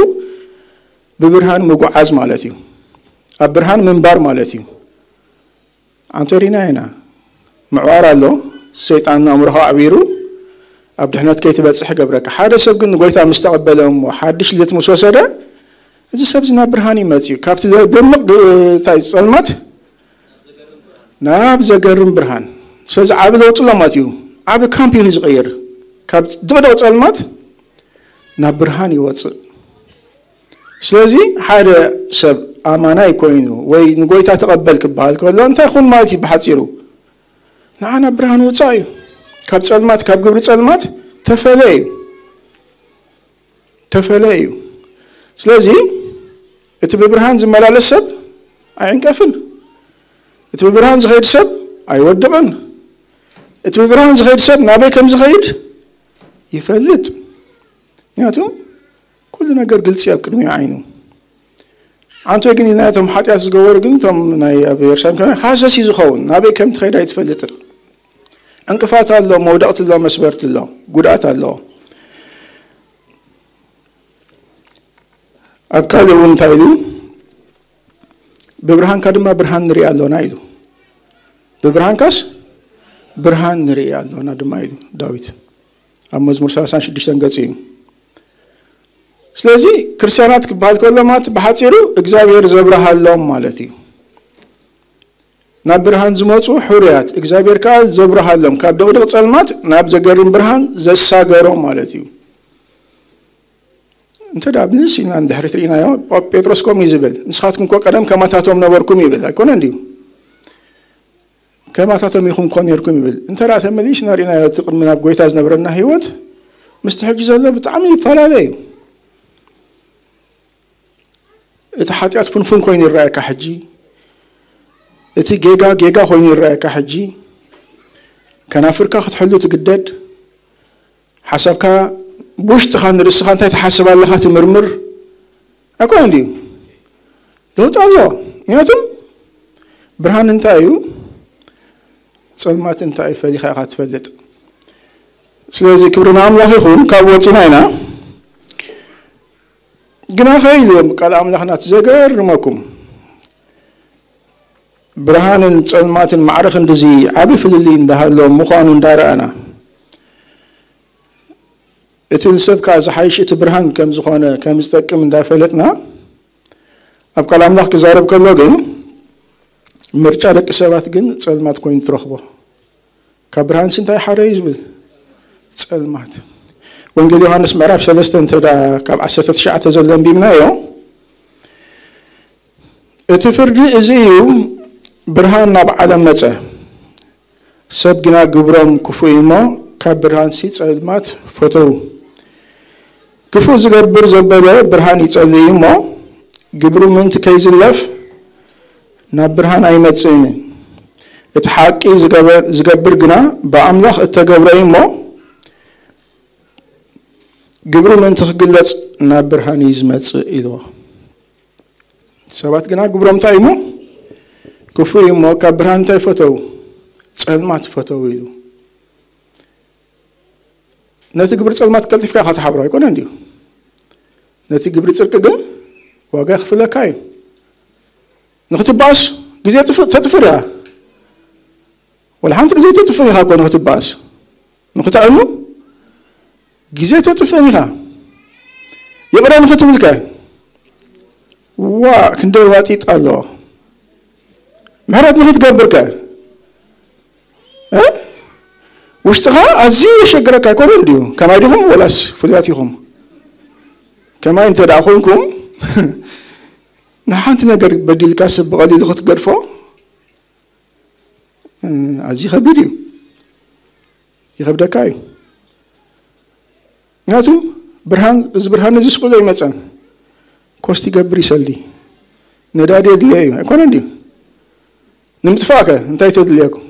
ብብርሃን ምጉዓዝ ማለት እዩ። ኣብ ብርሃን ምንባር ማለት እዩ። ኣንተ ሪና ኢና። ምዕዋር ኣሎ። ሰይጣን ንኣእምሮኻ ኣዕዊሩ ኣብ ድሕነት ከይትበጽሕ ይገብረካ። ሓደ ሰብ ግን ንጎይታ ምስ ተቐበለ እሞ ሓድሽ ልደት ምስ ወሰደ፣ እዚ ሰብ እዚ ናብ ብርሃን እዩ መጺኡ። ካብቲ ዘደንቕ ግ-፣ እንታይ ጸልማት ናብ ዘገርም ብርሃን። ስለዚ ዓቢ ለውጢ ኣሎ ማለት እዩ። ዓቢ ካምፕ እዩ ዝቕይር። ካብ ድቕድቕ ጸልማት ናብ ብርሃን ይወጽእ። ስለዚ ሓደ ሰብ ኣማናይ ኮይኑ ወይ ንጎይታ ተቐበል ክበሃል ከሎ እንታይ ኹን ማለት እዩ? ብሓጺሩ ንዓ ናብ ብርሃን ውጻእ እዩ። ካብ ጸልማት፣ ካብ ግብሪ ጸልማት ተፈለ እዩ። ተፈለ እዩ። ስለዚ እቲ ብብርሃን ዝመላለስ ሰብ ኣይዕንቀፍን። እቲ ብብርሃን ዝኸይድ ሰብ ኣይወድቕን። እቲ ብብርሃን ዝኸይድ ሰብ ናበይ ከም ዝኸይድ ይፈልጥ። ምክንያቱም ኩሉ ነገር ግልፂ ኣብ ቅድሚኡ ዓይኑ። ዓንቶይ ግን ናይቶም ሓጢኣት ዝገበሩ ግን እቶም ናይ ኣብ የሩሳሌም ከ ሃሰስ እዩ ዝኸውን። ናበይ ከም ትኸይድ ኣይትፈልጥን። ዕንቅፋት ኣሎ፣ መውደቕቲ ኣሎ፣ መስበርቲ ኣሎ፣ ጉድኣት ኣሎ። ኣብ ካልእ እውን እንታይ ኢሉ? ብብርሃንካ ድማ ብርሃን ንርኢ ኣሎና ኢሉ። ብብርሃንካስ ብርሃን ንርኢ ኣሎና ድማ ኢሉ ዳዊት ኣብ መዝሙር ሰላሳን ሽዱሽተን ገጽ እዩ። ስለዚ ክርስትያናት ክበሃል ከሎ ማለት ብሓጺሩ እግዚኣብሔር ዘብርሃሎም ማለት እዩ። ናብ ብርሃን ዝመጹ ሕሩያት እግዚኣብሔር ከኣ ዘብርሃሎም፣ ካብ ድቕድቕ ጸልማት ናብ ዘገርም ብርሃን ዘሳገሮም ማለት እዩ። እንተ ደኣ ምልስ ኢልና ንድሕሪት ርኢናዮ፣ ጴጥሮስ ከምኡ እዩ ዝብል፣ "ንስኻትኩም እኮ ቀደም ከማታቶም ነበርኩም" ይብል። ኣይኮነን ድዩ? "ከማታቶም ኢኹም እኮ ነርኩም" ይብል። እንተ ደኣ ተመሊስና ርኢናዮ፣ እቲ ቅድሚ ናብ ጎይታ ዝነበረና ህይወት ምስቲ ሕጂ ዘሎ ብጣዕሚ ይፈላለ እዩ። እቲ ሓጢኣት ፍንፉን ኮይኑ ይረኣየካ ሕጂ። እቲ ጌጋ ጌጋ ኮይኑ ይረኣየካ ሕጂ። ከናፍርካ ክትሕሉ ትግደድ። ሓሳብካ ብውሽጥኻ ንርእስኻ እንታይ ትሓስብ ኣለኻ ትምርምር። ኣይኮነን ድዩ? ለውጢ ኣሎ። ምክንያቱም ብርሃን እንታይ እዩ? ጸልማት እንታይ እዩ? ፈሊኻ ኢኻ ትፈልጥ። ስለዚ ክብሪ ንኣምላኽ ይኹን። ካብ ወጺና ኢና። ግናኸ ኢልዎም ቃል ኣምላኽና፣ እቲ ዘገርመኩም ብርሃንን ጸልማትን ማዕረ ክንድዚ ዓቢ ፍልልይ እንዳሃለዎም ምዃኑ እንዳረኣና፣ እቲ ንሰብ ከኣ ዝሓይሽ እቲ ብርሃን ከም ዝኾነ፣ ከም ዝጠቅም እንዳፈለጥና፣ ኣብ ቃል ኣምላኽ ክዛረብ ከሎ ግን ምርጫ ደቂ ሰባት ግን ጸልማት ኮይኑ ትረኽቦ። ካብ ብርሃንሲ እንታይ ይሓረ እዩ ዝብል? ጸልማት። ወንጌል ዮሃንስ ምዕራፍ ሰለስተ እንተ ደኣ ካብ ዓሰርተ ትሽዓተ ዘሎ ኣንቢብናዮ፣ እቲ ፍርዲ እዚ እዩ፣ ብርሃን ናብ ዓለም መጸ፣ ሰብ ግና ግብሮም ክፉእ እዩ እሞ፣ ካብ ብርሃንሲ ጸልማት ፈተዉ። ክፉእ ዝገብር ዘበለ ብርሃን ይጸልእ እዩ እሞ፣ ግብሩ ምእንቲ ከይዝለፍ ናብ ብርሃን ኣይመጽእን። እቲ ሓቂ ዝገበ-፣ ዝገብር ግና ብኣምላኽ እተገብረ እዩ እሞ፣ ግብሩ ምእንቲ ክግለጽ ናብ ብርሃን እዩ ዝመጽእ ኢልዎ። ሰባት ግና ግብሮም እንታይ እዩ እሞ? ክፉእ እዩ እሞ፣ ካብ ብርሃን እንታይ ፈተው? ጸልማት ፈተው ኢሉ። ነቲ ግብሪ ጸልማት ቀልጢፍካ ኢኻ ትሓብሮ፣ ኣይኮነን ድዩ? ነቲ ግብሪ ጽድቂ ግን ዋጋ የኽፍለካ እዩ። ንኽትበኣስ ግዜ ትፍ-፣ ተጥፍር እያ። ወላ ሓንቲ ግዜ ተጥፍእ ኢኻ እኮ ንኽትበኣስ። ንኽትዕኑ ግዜ ተጥፍእን ኢኻ። ይቕረ ንኽትብልከ? ዋ፣ ክንደይ ዋጢጥ ኣሎ። ምሕረት ንኽትገብርከ? እ? ውሽጥኻ ኣዝዩ የሸግረካ ኣይኮነን ድዩ? ከማይ ዲኹም ወላስ ፍሉያት ኢኹም? ከማይ እንተ ደኣ ኮንኩም፣ ንሓንቲ ነገር በዲልካ ሰብ ብቐሊሉ ክትገድፎ፣ እ፣ ኣዝዩ ከቢድ እዩ። ይኸብደካ እዩ። ምክንያቱ ብርሃን፣ እዚ ብርሃን እዚ ስቕ ኢሉ ኣይመጸን። ኮስት ይገብር ይሰሊ። ነዳዲ የድልዮ እዩ። ኣይኮነን ድዩ? ንምጥፋእከ እንታይ ተድልየኩም?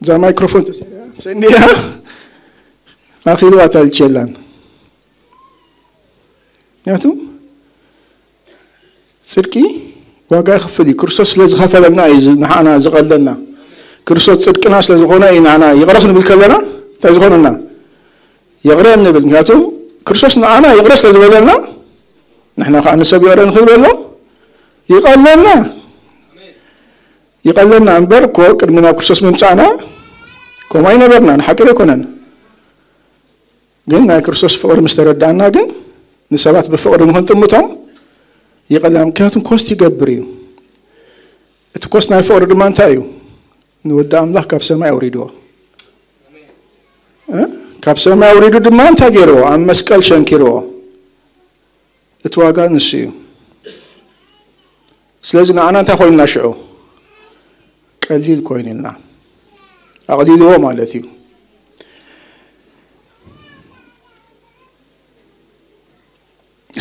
እዛ ማይክሮፎን ተሰንያ፣ ሰንያ፣ ኣኺልዋ እታ ልቸላን። ምክንያቱ ጽድቂ ዋጋ ይኽፍል እዩ። ክርስቶስ ስለ ዝኸፈለልና እዩ ዝ-፣ ንዓና ዝቐለልና። ክርስቶስ ጽድቅና ስለ ዝኾነ እዩ ንዓና ይቕረ ክንብል ከለና እንታይ ዝኾነና? ይቕረ እንብል። ምክንያቱ ክርስቶስ ንዓና ይቕረ ስለ ዝበለና፣ ንሕና ከኣ ንሰብ ይቕረ ንኽንበሎ ይቐለልና። ይቐለልና እምበር እኮ ቅድሚ ናብ ክርስቶስ ምምጻእና ከምኡ ኣይነበርናን። ሓቂ ዶ ኣይኮነን? ግን ናይ ክርስቶስ ፍቕሪ ምስ ተረዳእና ግን ንሰባት ብፍቕሪ ንኽንጥምቶም ይቐለና። ምክንያቱም ኮስት ይገብር እዩ። እቲ ኮስት ናይ ፍቕሪ ድማ እንታይ እዩ? ንወዲ ኣምላኽ ካብ ሰማይ ኣውሪድዎ። እ? ካብ ሰማይ ኣውሪዱ ድማ እንታይ ገይርዎ? ኣብ መስቀል ሸንኪርዎ። እቲ ዋጋ ንሱ እዩ። ስለዚ ንዓና እንታይ ኮይንና ሽዑ? ቀሊል ኮይንልና። ኣቕሊልዎ ማለት እዩ።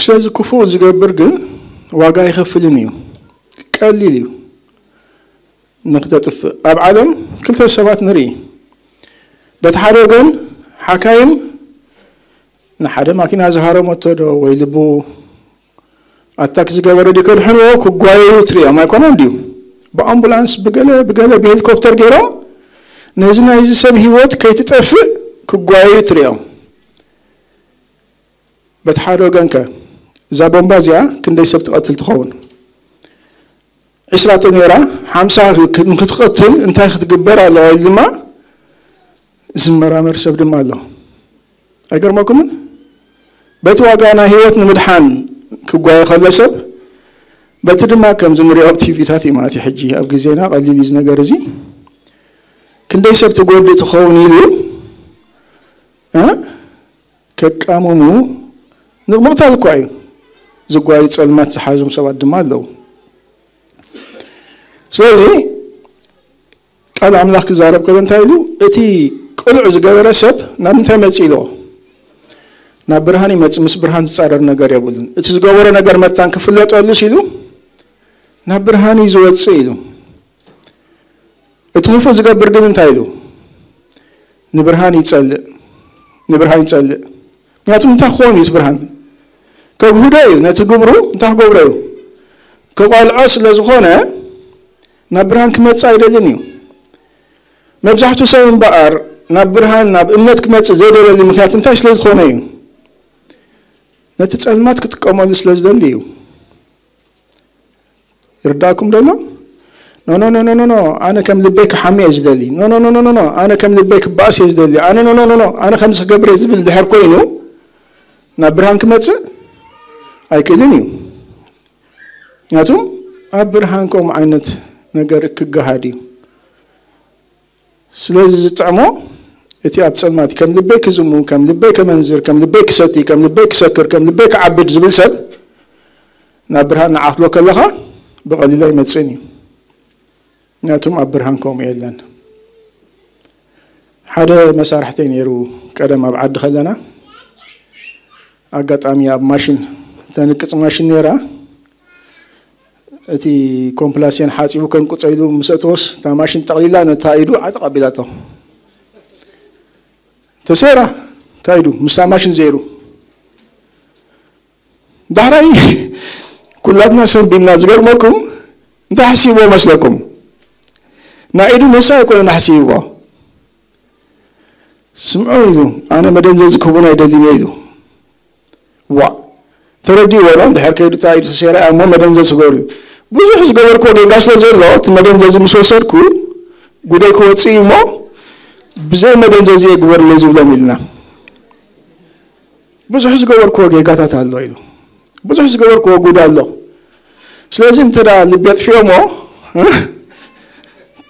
ስለዚ ክፉእ ዝገብር ግን ዋጋ ኣይኸፍልን እዩ። ቀሊል እዩ ንክተጥፍእ። ኣብ ዓለም ክልተ ሰባት ንርኢ። በቲ ሓደ ወገን ሓካይም ንሓደ ማኪና ዝሃረመቶ ዶ ወይ ልቡ ኣታክ ዝገበረ ዶ ከድሕንዎ ክጓየዩ ትሪኦም ኣይኮነን ድዩ? ብኣምቡላንስ ብገለ ብገለ ብሄሊኮፕተር ገይሮም ነዚ ናይዚ ሰብ ህይወት ከይትጠፍእ ክጓየዩ ትሪኦም። በቲ ሓደ ወገን ከ እዛ ቦምባ እዚኣ ክንደይ ሰብ ትቐትል ትኸውን? ዒስራ ተነይራ ሓምሳ ንክትቐትል እንታይ ክትግበር ኣለዋ ኢሉ ድማ ዝመራመር ሰብ ድማ ኣሎ። ኣይገርመኩምን? በቲ ዋጋ ናይ ህይወት ንምድሓን ክጓየ ከሎ ሰብ፣ በቲ ድማ ከምዚ ንሪኦ ኣብ ቲቪታት እዩ ማለት እዩ። ሕጂ ኣብ ግዜና ቀሊል እዩ እዚ ነገር እዚ። ክንደይ ሰብ ትጎድእ ትኸውን ኢሉ እ ከቃምሙ ንቕምቕታል እኳ እዩ ዝጓዩ። ጸልማት ዝሓዞም ሰባት ድማ ኣለዉ። ስለዚ ቃል ኣምላኽ ክዛረብ ከሎ እንታይ ኢሉ? እቲ ቅሉዕ ዝገበረ ሰብ ናብ ምንታይ መጽእ ኢልዎ? ናብ ብርሃን ይመጽእ፣ ምስ ብርሃን ዝጻረር ነገር የብሉን። እቲ ዝገበሮ ነገር መታን ክፍለጠሉስ ኢሉ ናብ ብርሃን እዩ ዝወጽእ ኢሉ። እቲ ክፉእ ዝገብር ግን እንታይ ኢሉ? ንብርሃን ይጸልእ፣ ንብርሃን ይጸልእ። ምክንያቱም እንታይ ክኸውን እዩ እቲ ብርሃን? ከግህዶ እዩ፣ ነቲ ግብሩ እንታይ ክገብሮ እዩ? ክቐልዖ ስለ ዝኾነ ናብ ብርሃን ክመጽእ ኣይደልን እዩ። መብዛሕትኡ ሰብ እምበኣር ናብ ብርሃን፣ ናብ እምነት ክመጽእ ዘይደለሉ ምክንያት እንታይ ስለ ዝኾነ እዩ? ነቲ ጸልማት ክጥቀመሉ ስለ ዝደሊ እዩ። ይርዳእኩም ደሎ? ኖ ኖ ኖ ኖ ኖ፣ ኣነ ከም ልበይ ክሓሚ እየ ዝደሊ። ኖ ኖ ኖ ኖ ኖ፣ ኣነ ከም ልበይ ክበኣስ እየ ዝደሊ። ኣነ ኖ ኖ ኖ ኖ፣ ኣነ ከምዚ ክገብር እየ ዝብል ድሕር ኮይኑ ናብ ብርሃን ክመጽእ ኣይክእልን እዩ። ምክንያቱም ኣብ ብርሃን ከምኡ ዓይነት ነገር ክገሃድ እዩ። ስለዚ ዝጥዕሞ እቲ ኣብ ጸልማት ከም ልበይ ክዝሙ፣ ከም ልበይ ከመንዝር፣ ከም ልበይ ክሰቲ፣ ከም ልበይ ክሰክር፣ ከም ልበይ ክዓብድ ዝብል ሰብ ናብ ብርሃን ንዓኽሎ ከለኻ ብቐሊሉ ኣይመጽእን እዩ። ምክንያቱም ኣብ ብርሃን ከምኡ የለን። ሓደ መሳርሕተይ ነይሩ ቀደም ኣብ ዓዲ ከለና፣ ኣጋጣሚ ኣብ ማሽን ተንቅጽ ማሽን ነይራ። እቲ ኮምፕላሴን ሓጺቡ ከንቅጾ ኢሉ ምስ ኣእተወስ እታ ማሽን ጠቕሊላ ነታ ኢዱ ዓጠቕ ኣቢላቶ። ተሰይራ እታ ኢዱ ምስታ ማሽን ዘይሩ። ዳሕራይ ኩላትና ሰንቢድና። ዝገርመኩም እንታይ ሓሲብዎ መስለኩም? ናይ ኢዱ ምህሳይ ኣይኮነን ሓሲብዎ። ስምዑ ኢሉ፣ ኣነ መደንዘዚ ክህቡን ኣይደልን እየ ኢሉ። ዋእ፣ ተረዲእዎ ዶ? እንድሕር ከይዱ እታ ኢዱ ተሰይራ እያ እሞ መደንዘዚ ክገብር እዩ። ብዙሕ ዝገበርክዎ ጌጋ ስለ ዘሎ እቲ መደንዘዚ ምስ ወሰድኩ ጉደይ ክወፅእ እዩ እሞ ብዘይ መደንዘዚ እየ ግበርለይ ዝብሎም ኢልና። ብዙሕ ዝገበርክዎ ጌጋታት ኣሎ ኢሉ። ብዙሕ ዝገበርክዎ ጉድ ኣሎ። ስለዚ እንተ ደኣ ልቢ ኣጥፊኦሞ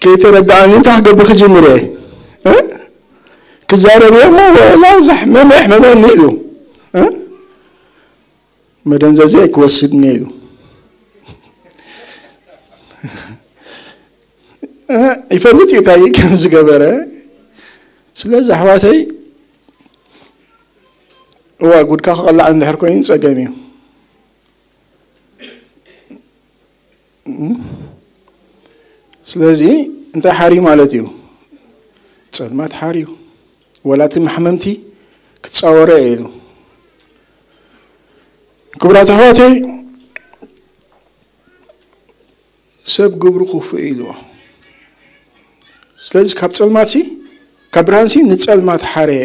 ከይተረዳእኒ እንታይ ክገብር ክጅምር እየ? ክዛረብ እየ እሞ ወላ ዛሕመመ ኣሕመመኒ ኢሉ መደንዘዚ ኣይክወስድን እየ ኢሉ ይፈልጥ እዩ እንታይ ከም ዝገበረ። ስለዚ ኣሕዋተይ እዋ ጉድካ ክቐላዕ እንድሕር ኮይኑ ጸገም እዩ። ስለዚ እንታይ ሓርዩ ማለት እዩ? ጸልማት ሓርዩ። ወላ እቲ ማሕመምቲ ክጻወሮ እየ ኢሉ። ክቡራት ኣሕዋተይ ሰብ ግብሩ ክፉእ እዩ ኢልዎ። ስለዚ ካብ ጸልማትሲ ካብ ብርሃንሲ ንጸልማት ሓረየ።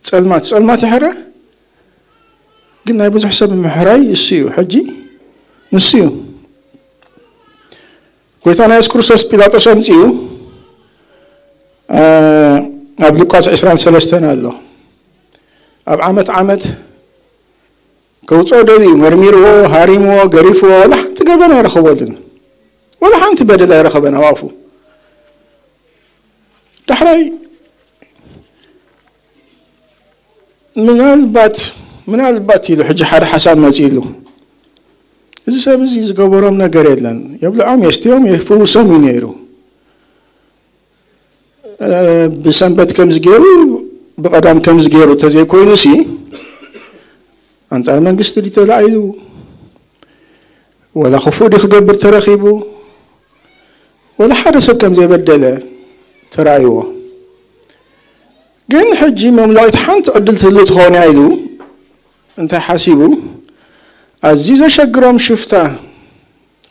ጸልማት ጸልማት ይሕረ። ግን ናይ ብዙሕ ሰብ ምሕራይ እሱ እዩ። ሕጂ ንሱ እዩ። ጎይታና የሱስ ክርስቶስ ጲላጦስ ኣምጺኡ ኣብ ሉቃስ ዕስራን ሰለስተን ኣሎ። ኣብ ዓመት ዓመት ከውፅኦ ደልዩ መርሚርዎ፣ ሃሪምዎ፣ ገሪፍዎ፣ ወላ ሓንቲ ገበን ኣይረኸበሉን። ወላ ሓንቲ በደል ኣይረኸበን ኣብ ኣፉ። ዳሕራይ ምናልባት ምናልባት ኢሉ ሕጂ ሓደ ሓሳብ መፂእሉ፣ እዚ ሰብ እዚ ዝገበሮም ነገር የለን፣ የብልዖም፣ የስትዮም፣ የፍውሶም እዩ ነይሩ። ብሰንበት ከምዚ ገይሩ ብቐዳም ከምዚ ገይሩ ተዘይኮይኑ ሲ ኣንጻር መንግስቲ ድዩ ተላዒሉ? ወላ ክፉእ ድዩ ክገብር ተረኺቡ? ወላ ሓደ ሰብ ከም ዘይበደለ ተራእይዎ። ግን ሕጂ መምለቒት ሓንቲ ዕድል ትህሉ ትኸውን እያ ኢሉ እንታይ ሓሲቡ? ኣዝዩ ዘሸግሮም ሽፍታ፣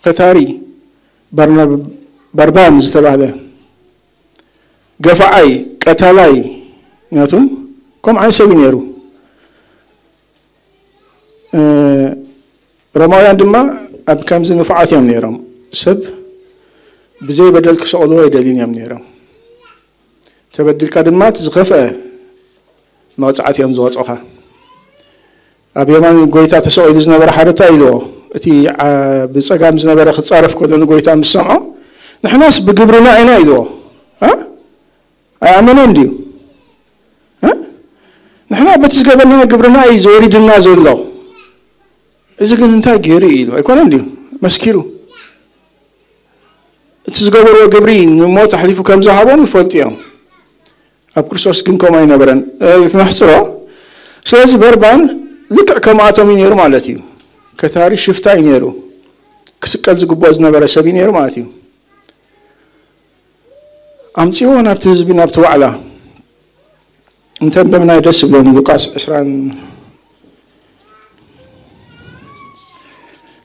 ከታሪ፣ በርና-፣ በርባን ዝተባህለ ገፋዓይ፣ ቀታላይ፣ ምክንያቱም ከምኡ ዓይነት ሰብ እዩ ነይሩ። እ፣ ሮማውያን ድማ ኣብ ከምዚ ንፉዓት እዮም ነይሮም። ሰብ ብዘይ በደል ክሰቕልዎ ኣይደልዩን እዮም ነይሮም። ተበዲልካ ድማ እቲ ዝኸፍአ መቕጻዕቲ እዮም ዝቐጽዑኻ። ኣብ የማን ጎይታ ተሰቒሉ ዝነበረ ሓደ እንታይ ኢልዎ? እቲ ዓ-፣ ብጸጋም ዝነበረ ክጻረፍ ከሎ ንጎይታ ምስ ሰምዖ፣ "ንሕናስ ብግብርና ኢና" ኢልዎ። እ? ኣይኣመነን ድዩ? እ? "ንሕና በቲ ዝገበርናዮ ግብርና እዩ ዝወሪድና ዘሎ። እዚ ግን እንታይ ገይሩ እዩ?" ኢሉ ኣይኮነን ድዩ? መስኪሩ። እቲ ዝገበርዎ ግብሪ ንሞት ኣሕሊፉ ከም ዝሃቦም ይፈልጡ እዮም። ኣብ ክርስቶስ ግን ከምኡ ኣይነበረን። እ፣ ክነሕጽሮ። ስለዚ በርባን ልክዕ ከምኣቶም እዩ ነይሩ ማለት እዩ። ከታሪ ሽፍታ እዩ ነይሩ። ክስቀል ዝግብኦ ዝነበረ ሰብ እዩ ነይሩ ማለት እዩ። ኣምጺእዎ ናብቲ ህዝቢ፣ ናብቲ ዋዕላ። እንተ ኣንበብናዮ ደስ ይብለኒ። ሉቃስ ዕስራን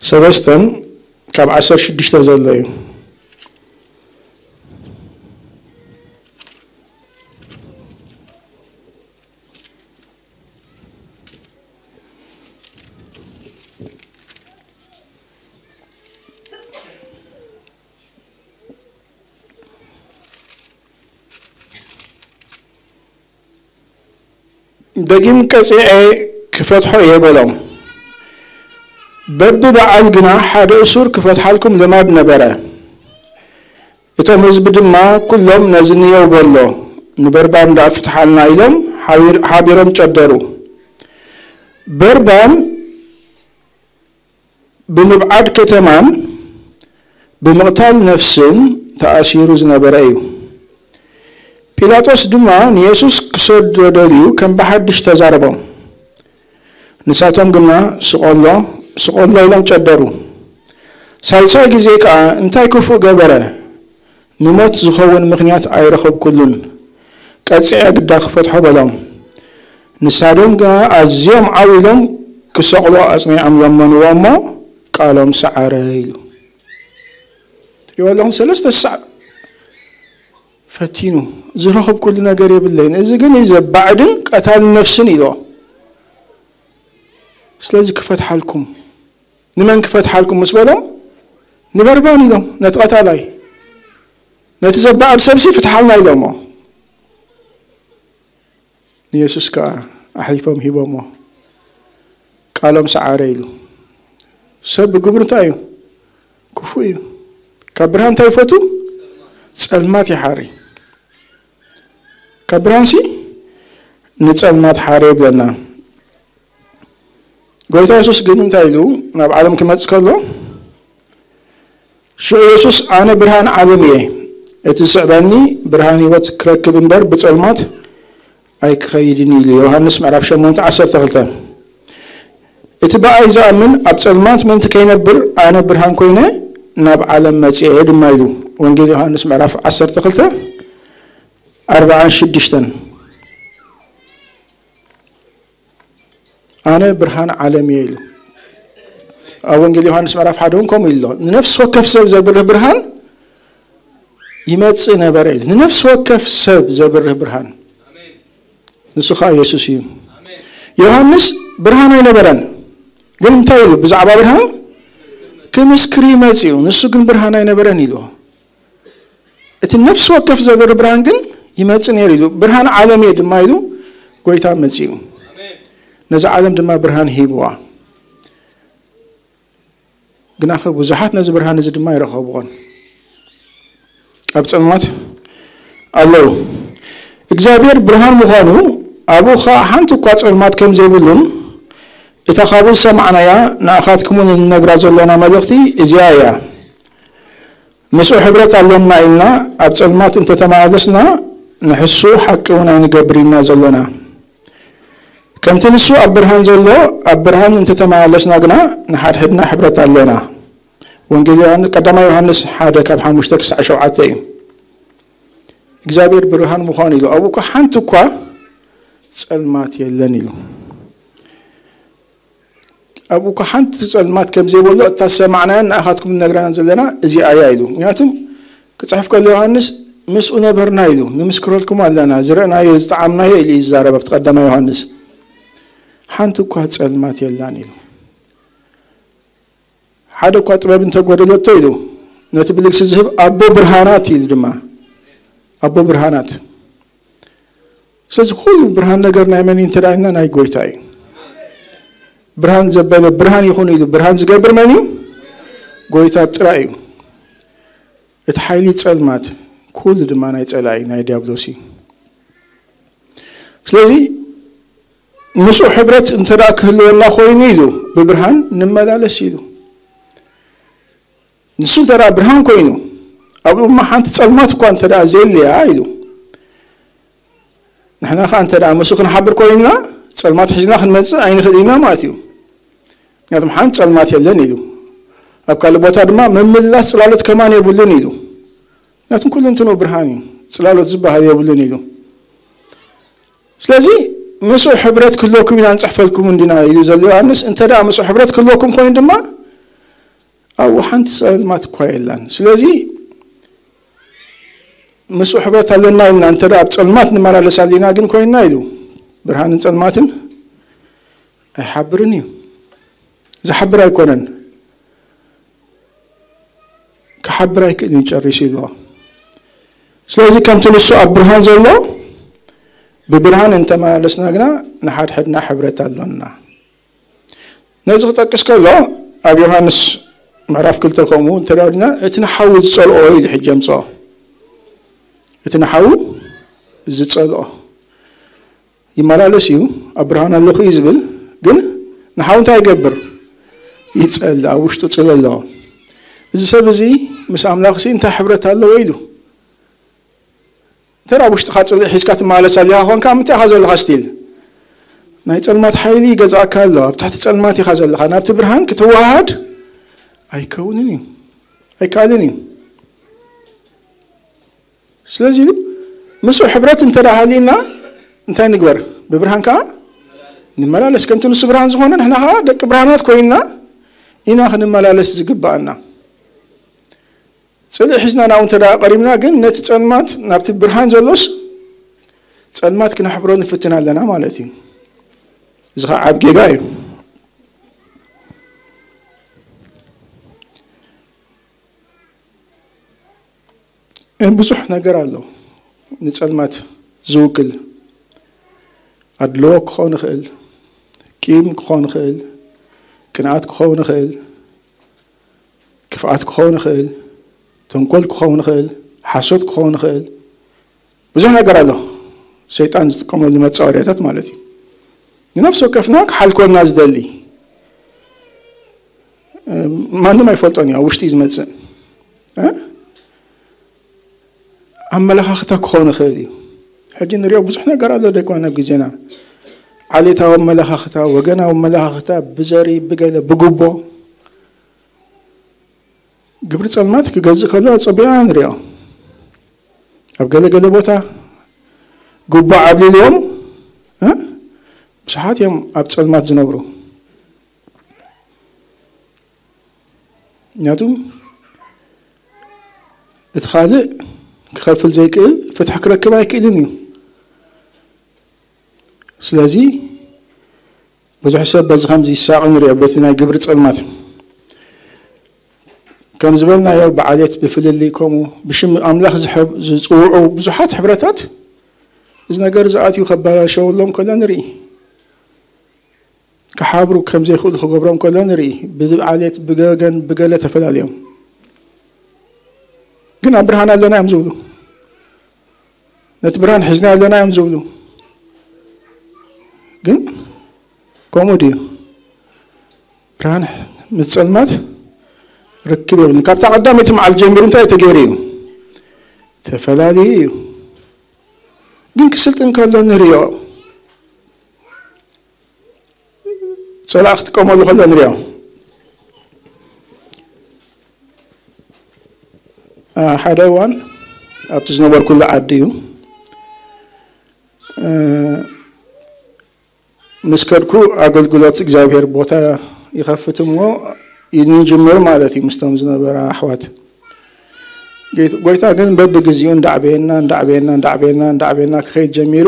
ሰለስተን ካብ ዓሰርተ ሽዱሽተ ዘሎ እዩ። ደጊም ቀጺዐ ክፈትሖ እየ በሎም። በብበዓል ግና ሓደ እሱር ክፈትሓልኩም ልማድ ነበረ። እቶም ህዝቢ ድማ ኩሎም ነዚ ንየው በሎ፣ ንበርባን ደኣ ፍትሓልና ኢሎም ሓቢር-፣ ሓቢሮም ጨደሩ። በርባን ብምብዓድ ከተማን ብምቕታል ነፍስን ተኣሲሩ ዝነበረ እዩ። ጲላጦስ ድማ ንየሱስ ክሰዶ ደልዩ ከም ብሓድሽ ተዛረቦም። ንሳቶም ግና ስቐሎ፣ ስቐሎ ኢሎም ጨደሩ። ሳልሳይ ግዜ ከኣ እንታይ ክፉእ ገበረ? ንሞት ዝኸውን ምኽንያት ኣይረኸብኩሉን። ቀጺዐ ግዳ ክፈትሖ በሎም። ንሳቶም ግና ኣዝዮም ዓው ኢሎም ክሰቕሎ ኣጽኒዖም ለመንዎ እሞ ቃሎም ሰዓረ ኢሉ። ትሪእዎ ኣለኹም፣ ሰለስተ ሳዕ ፈቲኑ፣ "ዝረኸብኩሉ ነገር የብለይን፣ እዚ ግን እዩ ዘባዕድን ቀታሊ ነፍስን" ኢልዎ። "ስለዚ ክፈትሓልኩም፣ ንመን ክፈትሓልኩም?" ምስ በሎም፣ "ንበርባን" ኢሎም፣ ነቲ ቀታላይ። "ነቲ ዘባዕድ ሰብሲ ፍትሓልና" ኢሎሞ። ንየሱስ ከኣ ኣሕሊፎም ሂቦሞ። ቃሎም ሰዓረ ኢሉ። ሰብ ብግብሩ እንታይ እዩ? ክፉእ እዩ። ካብ ብርሃን እንታይ ይፈቱ? ጸልማት ይሓሪ። ካብ ብርሃንሲ ንጸልማት ሓረ ይብለና። ጎይታ የሱስ ግን እንታይ ኢሉ ናብ ዓለም ክመጽእ ከሎ? ሽዑ የሱስ፣ "ኣነ ብርሃን ዓለም እየ፣ እቲ ዝስዕበኒ ብርሃን ህይወት ክረክብ እምበር ብጸልማት ኣይክኸይድን" ኢሉ። ዮሃንስ ምዕራፍ ሸሞንተ ዓሰርተ ክልተ። "እቲ ብኣይ ዝኣምን ኣብ ጸልማት ምእንቲ ከይነብር ኣነ ብርሃን ኮይነ ናብ ዓለም መጺኤ" ድማ ኢሉ። ወንጌል ዮሃንስ ምዕራፍ ዓሰርተ ክልተ ኣርብዓን ሽዱሽተን። "ኣነ ብርሃን ዓለም እየ" ኢሉ። ኣብ ወንጌል ዮሃንስ ምዕራፍ ሓደ እውን ከምኡ ኢሉ ኣሎ። "ንነፍሲ ወከፍ ሰብ ዘብርህ ብርሃን ይመጽእ ነበረ" ኢሉ። ንነፍሲ ወከፍ ሰብ ዘብርህ ብርሃን ንሱ ኸዓ የሱስ እዩ። ዮሃንስ ብርሃን ኣይነበረን፣ ግን እንታይ ኢሉ? ብዛዕባ ብርሃን ክምስክር ይመጽእ እዩ፣ ንሱ ግን ብርሃን ኣይነበረን ኢሉ። እቲ ነፍሲ ወከፍ ዘብርህ ብርሃን ግን ይመጽእ ነይሩ ኢሉ። "ብርሃን ዓለም እየ" ድማ ኢሉ ጎይታ መጺኡ። ነዛ ዓለም ድማ ብርሃን ሂብዋ። ግናኸ ብዙሓት ነዚ ብርሃን እዚ ድማ ኣይረኸብዎን። ኣብ ጸልማት ኣለዉ። እግዚኣብሔር ብርሃን ምዃኑ፣ ኣብኡ ኸኣ ሓንቲ እኳ ጸልማት ከም ዘይብሉን፣ እታ ካብኡ ዝሰማዕናያ ንኣኻትኩም እውን እንነግራ ዘሎና መልእኽቲ እዚኣ እያ። ምስኡ ሕብረት ኣሎና ኢልና ኣብ ጸልማት እንተተመላለስና፣ ንሕሱ ሓቂ እውን ኣይንገብር ኢና ዘሎና። ከምቲ ንሱ ኣብ ብርሃን ዘሎ፣ ኣብ ብርሃን እንተተመላለስና ግና፣ ንሓድሕድና ሕብረት ኣሎና። ወንጌል ዮሃን-፣ ቀዳማይ ዮሃንስ ሓደ ካብ ሓሙሽተ ክሳዕ ሸውዓተ እዩ። እግዚኣብሔር ብርሃን ምዃኑ ኢሉ፣ ኣብኡ እኳ ሓንቲ እኳ ጸልማት የለን ኢሉ። ኣብኡ እኳ ሓንቲ ጸልማት ከም ዘይበሎ፣ እታ ዝሰማዕናያን ንኣኻትኩም ንነግረናን ዘለና እዚኣ እያ ኢሉ። ምክንያቱም ክጽሕፍ ከሎ ዮሃንስ፣ "ምስኡ ነበርና" ኢሉ፣ "ንምስክረልኩም ኣለና፣ ዝረእናዮ፣ ዝጠዓምናዮ" ኢሉ እዩ ዝዛረብ ኣብቲ ቀዳማይ ዮሃንስ። "ሓንቲ እኳ ጸልማት የላን" ኢሉ። "ሓደ እኳ ጥበብ እንተጎደለቶ" ኢሉ፣ "ነቲ ብልግሲ ዝህብ ኣቦ ብርሃናት" ኢሉ ድማ፣ ኣቦ ብርሃናት። ስለዚ ኩሉ ብርሃን ነገር ናይ መን እዩ እንተ ደኣ ኢልና፣ ናይ ጎይታ እዩ። ብርሃን ዘበለ ብርሃን ይኹን ኢሉ ብርሃን ዝገብር መን እዩ? ጎይታ ጥራይ እዩ። እቲ ሓይሊ ጸልማት ኩሉ ድማ ናይ ጸላኢ ናይ ዲያብሎስ እዩ። ስለዚ ምስኡ ሕብረት እንተ ደኣ ክህልወና ኮይኑ ኢሉ ብብርሃን ንመላለስ ኢሉ። ንሱ እንተ ደኣ ብርሃን ኮይኑ፣ ኣብኡ ድማ ሓንቲ ጸልማት እኳ እንተ ደኣ ዘየልያ ኢሉ። ንሕና ኸኣ እንተ ደኣ ምስኡ ክንሓብር ኮይንና፣ ጸልማት ሒዝና ክንመጽእ ኣይንኽእል ኢና ማለት እዩ። ምክንያቱም ሓንቲ ጸልማት የለን ኢሉ። ኣብ ካልእ ቦታ ድማ ምምልላስ ጽላሎት ከማን የብሉን ኢሉ። ምክንያቱም ኩሉ እንትንኡ ብርሃን እዩ። ጽላሎት ዝበሃል የብሉን ኢሉ። ስለዚ ምስኡ ሕብረት ክህልወኩም ኢና ንጽሕፈልኩም እንዲና ኢሉ ዘሎ ዮሃንስ። እንተ ደኣ ምስኡ ሕብረት ክህልወኩም ኮይኑ ድማ ኣብኡ ሓንቲ ጸልማት እኳ የላን። ስለዚ ምስኡ ሕብረት ኣለና ኢልና እንተ ደኣ ኣብ ጸልማት ንመላለስ ኣሊና ግን ኮይንና ኢሉ፣ ብርሃንን ጸልማትን ኣይሓብርን እዩ። ዝሓብር ኣይኮነን። ክሓብር ኣይክእልን እዩ ጨሪሱ ኢልዎ። ስለዚ ከምቲ ንሱ ኣብ ብርሃን ዘሎ ብብርሃን እንተመላለስና ግና ንሓድሕድና ሕብረት ኣሎና። ነዚ ክጠቅስ ከሎ ኣብ ዮሃንስ ምዕራፍ ክልተ ከምኡ እንተ ደኣ ወዲና እቲ ንሓዊ ዝጸልኦ ኢሉ ሕጂ የምጽኦ። እቲ ንሓዊ ዝጸልኦ ይመላለስ እዩ፣ ኣብ ብርሃን ኣለኹ እዩ ዝብል፣ ግን ንሓዊ እንታይ ይገብር? ይጸልእ፣ ኣብ ውሽጡ ጽልኢ ኣለዎ። እዚ ሰብ እዚ ምስ ኣምላኽሲ እንታይ ሕብረት ኣለዎ ኢሉ? እንተ ኣብ ውሽጥኻ ጽልኢ ሒዝካ ትመላለስ ኣሊኻ ኾንካ፣ ምንታይ ኢኻ ዘለኻ ስቲል? ናይ ጸልማት ሓይሊ ይገዝኣካ ኣሎ፣ ኣብ ትሕቲ ጸልማት ኢኻ ዘለኻ። ናብቲ ብርሃን ክትወሃሃድ ኣይከውንን እዩ፣ ኣይከኣልን እዩ። ስለዚ ምስኡ ሕብረት እንተ ደኣ ሃልዩና እንታይ ንግበር? ብብርሃን ከኣ ንመላለስ። ከምቲ ንሱ ብርሃን ዝኾነ ንሕና ከኣ ደቂ ብርሃናት ኮይንና ኢና ክንመላለስ ዝግብኣና። ጽልኢ ሒዝና ናብኡ እንተ ደኣ ቀሪብና ግን ነቲ ጸልማት ናብቲ ብርሃን ዘሎስ ጸልማት ክነሕብሮ ንፍትን ኣለና ማለት እዩ። እዚ ኸኣ ዓቢ ጌጋ እዩ። እ፣ ብዙሕ ነገር ኣሎ ንጸልማት ዝውክል። ኣድልዎ ክኸውን ይኽእል፣ ቂም ክኸውን ይኽእል፣ ቅንኣት ክኸውን ይኽእል፣ ክፍኣት ክኸውን ይኽእል፣ ተንኮል ክኸውን ይኽእል፣ ሓሶት ክኸውን ይኽእል። ብዙሕ ነገር ኣሎ ሰይጣን ዝጥቀመሉ መጻወድያታት ማለት እዩ። ንነፍሲ ወከፍና ክሓልኮና ዝደሊ፣ እ፣ ማንም ኣይፈልጦን እዩ፣ ኣብ ውሽጢ እዩ ዝመጽእ። እ? ኣመለኻኽታ ክኸውን ይኽእል እዩ። ሕጂ ንሪኦ ብዙሕ ነገር ኣሎ ዶ ኣይኮነን ኣብ ግዜና? ዓሌታዊ ኣመለኻኽታ፣ ወገናዊ ኣመለኻኽታ፣ ብዘርኢ፣ ብገለ፣ ብጉቦ። ግብሪ ጸልማት ክገዝእ ከሎ ኣጸቢቕና ንሪኦ። ኣብ ገለ ገለ ቦታ ጉቦ ዓብሊልዎም፣ እ? ብዙሓት እዮም ኣብ ጸልማት ዝነብሩ። ምክንያቱም እቲ ካልእ ክኸፍል ዘይክእል ፍትሒ ክረክብ ኣይክእልን እዩ። ስለዚ ብዙሕ ሰብ በዚ ከምዚ ይሳቐ ንሪኦ፣ በቲ ናይ ግብሪ ጸልማት። ከም ዝበልናዮ፣ ብዓሌት፣ ብፍልልይ፣ ከምኡ ብሽም ኣምላኽ ዝሕብ-፣ ዝጽውዑ ብዙሓት ሕብረታት እዚ ነገር እዚ ኣትዩ ከባላሸወሎም ከሎ ንርኢ። ክሓብሩ ከም ዘይኽእሉ ክገብሮም ከሎ ንርኢ። ብዓሌት፣ ብገገን፣ ብገለ ተፈላልዮም። ግን ኣብ ብርሃን ኣለና እዮም ዝብሉ። ነቲ ብርሃን ሒዝና ኣለና እዮም ዝብሉ። ግን ከምኡ ድዩ? ብርሃን ምስ ጸልማት ርክብ የብሉን። ካብታ ቀዳመይቲ መዓልቲ ጀሚሩ እንታይ ተገይሩ እዩ? ተፈላልዩ እዩ። ግን ክስልጥን ከሎ ንሪኦ። ጸላእ ክጥቀመሉ ከሎ ንሪኦ። አ፣ ሓደ እዋን ኣብቲ ዝነበርኩሉ ዓዲ እዩ። እ፣ ምስ ከድኩ ኣገልግሎት እግዚኣብሔር ቦታ ይኸፍት እሞ ይንጅምር ማለት እዩ። ምስቶም ዝነበራ ኣሕዋት፣ ጌት-፣ ጎይታ ግን በብግዚኡ እንዳዕበየና፣ እንዳዕበየና፣ እንዳዕበየና፣ እንዳዕበየና ክኸይድ ጀሚሩ።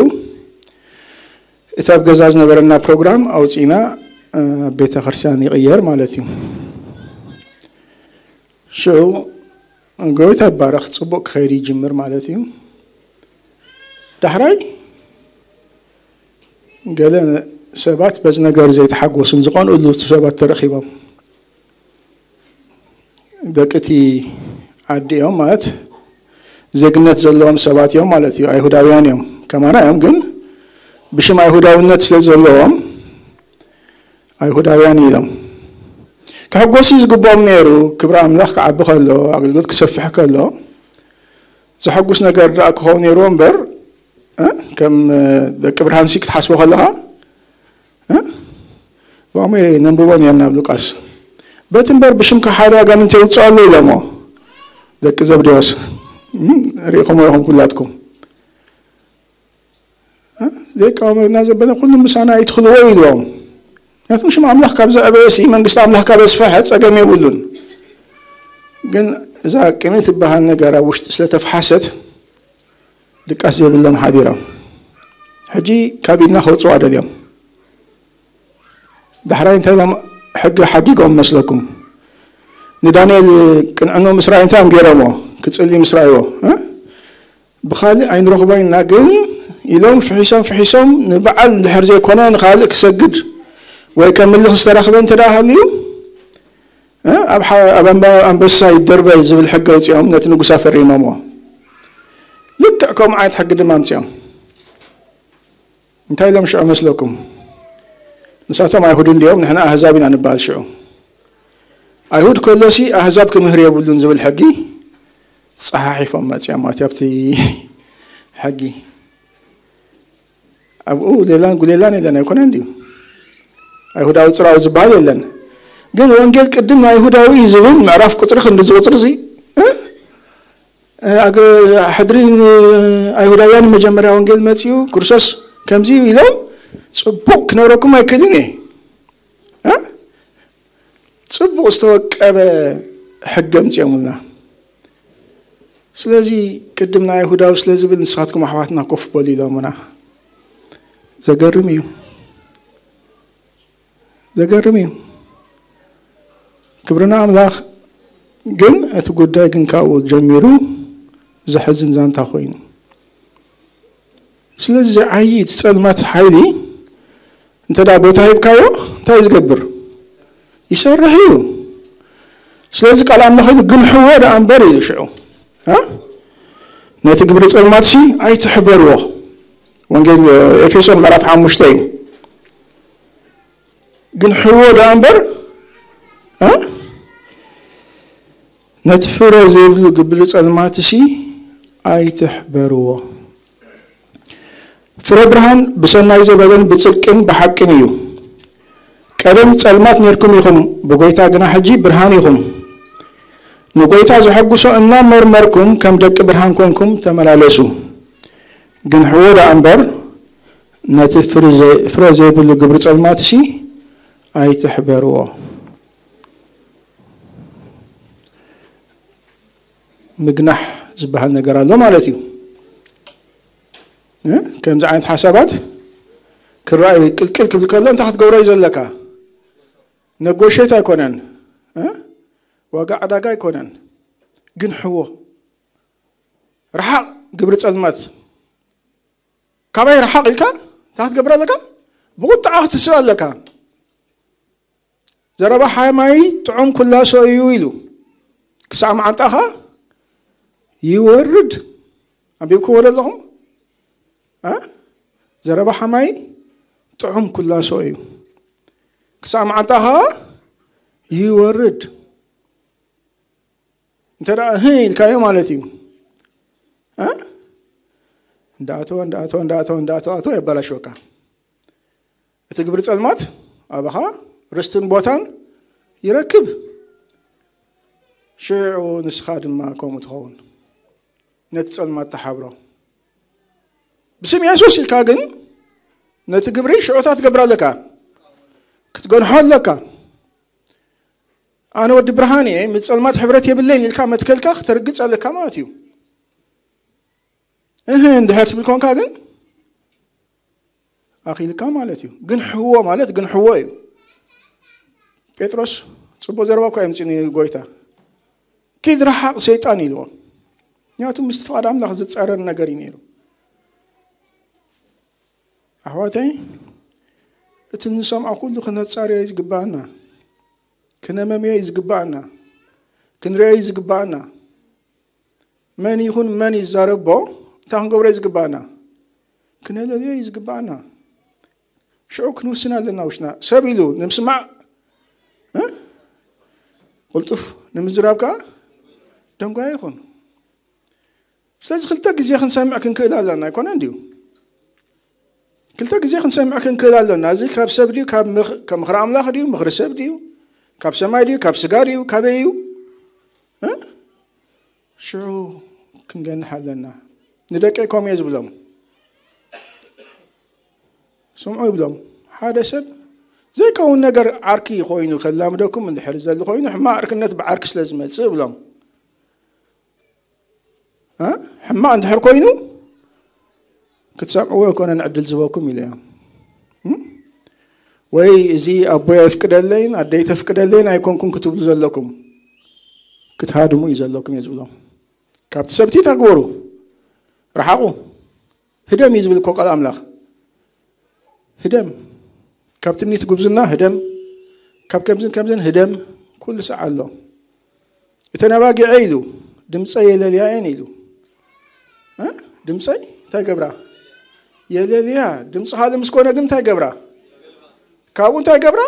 እቲ ኣብ ገዛ ዝነበረና ፕሮግራም ኣውፂእና፣ እ፣ ኣብ ቤተ ክርስቲያን ይቕየር ማለት እዩ። ሽዑ ጎይታ ይባረኽ፣ ጽቡቕ ክኸይድ ይጅምር ማለት እዩ። ዳሕራይ ገለ ሰባት በዚ ነገር ዘይተሓጎሱን ዝቐንኡሉ ሰባት ተረኺቦም። ደቂ እቲ ዓዲ እዮም ማለት ዜግነት ዘለዎም ሰባት እዮም ማለት እዩ። ኣይሁዳውያን እዮም፣ ከማና እዮም፣ ግን ብሽም ኣይሁዳውነት ስለ ዘለዎም ኣይሁዳውያን ኢሎም ክሕጎሱ ዝግብኦም ነይሩ። ክብሪ ኣምላኽ ክዓቢ ከሎ፣ ኣገልግሎት ክሰፍሕ ከሎ ዘሐጉስ ነገር ደኣ ክኸውን ነይርዎ እምበር፣ እ፣ ከም፣ እ፣ ደቂ ብርሃንሲ ክትሓስቦ ከለኻ፣ እ፣ ብኦም ነንብቦ ነርና ኣብ ሉቃስ። በቲ እምበር ብሽምካ ሓደ ኣጋንንት የውፅእ ኣሎ ኢሎሞ ደቂ ዘብዴዎስ። እም፣ ርኢኹም ኢኹም ኩላትኩም። እ፣ ዘይቃወመና ዘበለ ኩሉ ምሳና ኣይትኽልዎ ኢልዎም። ምክንያቱም ሽም ኣምላኽ ካብ ዘዕበየሲ መንግስቲ ኣምላኽ ካብ ኣስፈሐ ጸገም የብሉን። ግን እዛ ቅኔ ትበሃል ነገር ኣብ ውሽጢ ስለተፍሓሰት ድቃስ ዘይብሎም ሓዲሮም። ሕጂ ካብ ኢድና ከውፅዋ ደልዮም። ዳሕራይ እንታይ ኢሎም ሕጊ ሓጊጎም መስለኩም? ንዳንኤል ቅንዕኖ ምስ ረኣዩ እንታይ እዮም ገይሮምዎ? ክጽሊ ምስ ረኣይዎ፣ እ? ብኻልእ ኣይንረኽቦ ኢና ግን ኢሎም ፍሒሶም ፍሒሶም ንበዓል እንድሕር ዘይኮነ ንኻልእ ክሰግድ ወይ ከምልኽ ዝተረኽበ እንተ ደኣ ሃልዩ፣ እ? ኣብ ሓ-፣ ኣብ ኣንባ-፣ ኣንበሳ ይደርበ ዝብል ሕጊ ኣውጺኦም ነቲ ንጉስ ኣፈሪሞምዎ። ልክዕ ከምኡ ዓይነት ሕጊ ድማ ኣምጺኦም። እንታይ ኢሎም ሽዑ መስለኩም? ንሳቶም ኣይሁድ እንድዮም፣ ንሕና ኣህዛብ ኢና ንበሃል ሽዑ። ኣይሁድ ከሎሲ ኣህዛብ ክምህር የብሉን ዝብል ሕጊ ጸሓሒፎም መጺኦም ማለት እዩ። ኣብቲ ሕጊ ኣብኡ ሌላን ጉሌላን የለን ኣይኮነን ድዩ? ኣይሁዳዊ ጽራዊ ዝበሃል የለን። ግን ወንጌል ቅድም ኣይሁዳዊ እዩ ዝብል ምዕራፍ ቁጽሪ ክንዲ ዝቁጽሪ እዚ፣ እ? ኣገ-፣ ሕድሪ ን-፣ ኣይሁዳውያን መጀመርያ ወንጌል መጺኡ ክርስቶስ ከምዚ ኢሎም ጽቡቕ ክነግረኩም ኣይክእልን እየ። እ? ጽቡቕ ዝተወቀበ ሕጊ ኣምጺኦምልና። ስለዚ ቅድም ንኣይሁዳዊ ስለ ዝብል ንስኻትኩም ኣሕዋትና ኮፍ በሉ ኢሎምና። ዘገርም እዩ። ዘገርም እዩ። ክብሪ ንኣምላኽ። ግን እቲ ጉዳይ ግን ካብኡ ጀሚሩ ዘሕዝን ዛንታ ኮይኑ። ስለዚ ዝዓዪ እቲ ጸልማት ሓይሊ እንተ ደኣ ቦታ ሂብካዮ እንታይ ዝገብር? ይሰርሕ እዩ። ስለዚ ቃል ኣምላኽ ኢሉ ግንሕዎ ደኣ እምበር ኢሉ ሽዑ። እ? ነቲ ግብሪ ጸልማትሲ ኣይትሕበርዎ። ወንጌል ኤፌሶን ምዕራፍ ሓሙሽተ እዩ። ግንሕዎ ደኣ እምበር፣ እ? ነቲ ፍረ ዘይብሉ ግብሪ ጸልማትሲ ኣይትሕበርዎ። ፍረ ብርሃን ብሰናይ ዘበለን ብጽድቅን ብሓቅን እዩ። ቀደም ጸልማት ኔርኩም ኢኹም፣ ብጎይታ ግና ሕጂ ብርሃን ኢኹም። ንጎይታ ዘሐጉሶ እናመርመርኩም ከም ደቂ ብርሃን ኮንኩም ተመላለሱ። ግንሕዎ ደኣ እምበር ነቲ ፍረ ዘይ-፣ ፍረ ዘይብሉ ግብሪ ጸልማትሲ ኣይትሕበርዎ። ምግናሕ ዝበሃል ነገር ኣሎ ማለት እዩ። እ? ከምዚ ዓይነት ሓሳባት ክረኣዩ ቅልቅል ክብል ከሎ እንታይ ክትገብሮ እዩ ዘለካ? ነጎሼት ኣይኮነን፣ እ? ዋጋ ዕዳጋ ኣይኮነን። ግንሕዎ። ረሓቕ ግብሪ ጸልማት። ካባይ ረሓቕ ኢልካ እንታይ ክትገብር ኣለካ? ብቁጥዓ ክትስእ ኣለካ። ዘረባ ሓማይ ጥዑም ኩላሶ እዩ ኢሉ ክሳዕ መዓንጣኻ ይወርድ። ኣንቢብኩምዎ ዶ ኣለኹም? እ? ዘረባ ሓማይ ጥዑም ኩላሶ እዩ ክሳዕ መዓንጣኻ ይወርድ። እንተ ደኣ እህ ኢልካዮ ማለት እዩ። እ? እንዳኣተወ፣ እንዳኣተወ፣ እንዳኣተወ፣ እንዳኣተወ፣ ኣተወ የበላሽወካ። እቲ ግብሪ ጸልማት ኣባኻ ርስትን ቦታን ይረክብ። ሽዑ ንስኻ ድማ ከምኡ ትኸውን። ነቲ ጸልማት ተሓብሮ። ብስም የሱስ ኢልካ ግን ነቲ ግብሪ ሽዑታ ትገብር ኣለካ፣ ክትገንሖ ኣለካ። ኣነ ወዲ ብርሃን እየ፣ ምስ ጸልማት ሕብረት የብለይን ኢልካ መትከልካ ክተርግጽ ኣለካ ማለት እዩ። እህ እንድሕር ትብል ኮንካ ግን ኣኺልካ ማለት እዩ። ግን ሕዎ ማለት ግን ሕዎ እዩ። ጴጥሮስ ጽቡቕ ዘረባ እኳ የምጽእ ንጎይታ፣ ኪድ ረሓቕ ሰይጣን ኢልዎ። ምክንያቱ ምስቲ ፍቓድ ኣምላኽ ዝጻረር ነገር እዩ ነይሩ። ኣሕዋተይ፣ እቲ ንሰምዖ ኩሉ ክነጻርዮ እዩ ዝግባኣና፣ ክነመምዮ እዩ ዝግባኣና፣ ክንርእዮ እዩ ዝግባኣና። መን ይኹን መን ይዛረቦ እንታይ ክንገብሮ እዩ ዝግባኣና? ክነለልዮ እዩ ዝግባኣና። ሽዑ ክንውስን ኣለና ውሽና። ሰብ ኢሉ ንምስማዕ እ? ቅልጡፍ ንምዝራብ ከዓ ደንጓ ይኹን። ስለዚ ክልተ ግዜ ክንሰምዕ ክንክእል ኣለና ኣይኮነን ድዩ? ክልተ ግዜ ክንሰምዕ ክንክእል ኣለና። እዚ ካብ ሰብ ድዩ? ካብ ምኽ- ካብ ምኽሪ ኣምላኽ ድዩ? ምኽሪ ሰብ ድዩ? ካብ ሰማይ ድዩ? ካብ ስጋ ድዩ? ካበይ እዩ? እ? ሽዑ ክንገንሕ ኣለና። ንደቀይ ከምኡ እየ ዝብሎም። ስምዑ ይብሎም። ሓደ ሰብ ዘይከውን ነገር ዓርኪ ኮይኑ ከላምደኩም እንድሕር ዘሉ ኮይኑ ሕማቕ ዕርክነት ብዓርኪ ስለ ዝመጽእ እብሎም። እ? ሕማቕ እንድሕር ኮይኑ ክትሰምዕዎ ኣይኮነን ዕድል ዝበኩም ኢለ እዮም። እም? ወይ እዚ ኣቦይ ኣይፍቅደለይን ኣደይ ተፍቅደለይን ኣይኮንኩም ክትብሉ ዘለኩም ክትሃድሙ እዩ ዘለኩም እየ ዝብሎም። ካብቲ ሰብቲ ተግበሩ፣ ረሓቑ። ህደም እዩ ዝብል እኮ ቃል ኣምላኽ። ህደም ካብ ትምኒት ጉብዝና ህደም፣ ካብ ከምዝን ከምዝን ህደም። ኩሉ ሰዓ ኣሎ። እተን ኣባጊዐ ኢሉ ድምፀይ የለልያ እየን ኢሉ። እ? ድምፀይ እንታይ ገብራ? የለልያ። ድምፂ ካልእ ምስ ኮነ ግን እንታይ ገብራ? ካብኡ እንታይ ገብራ?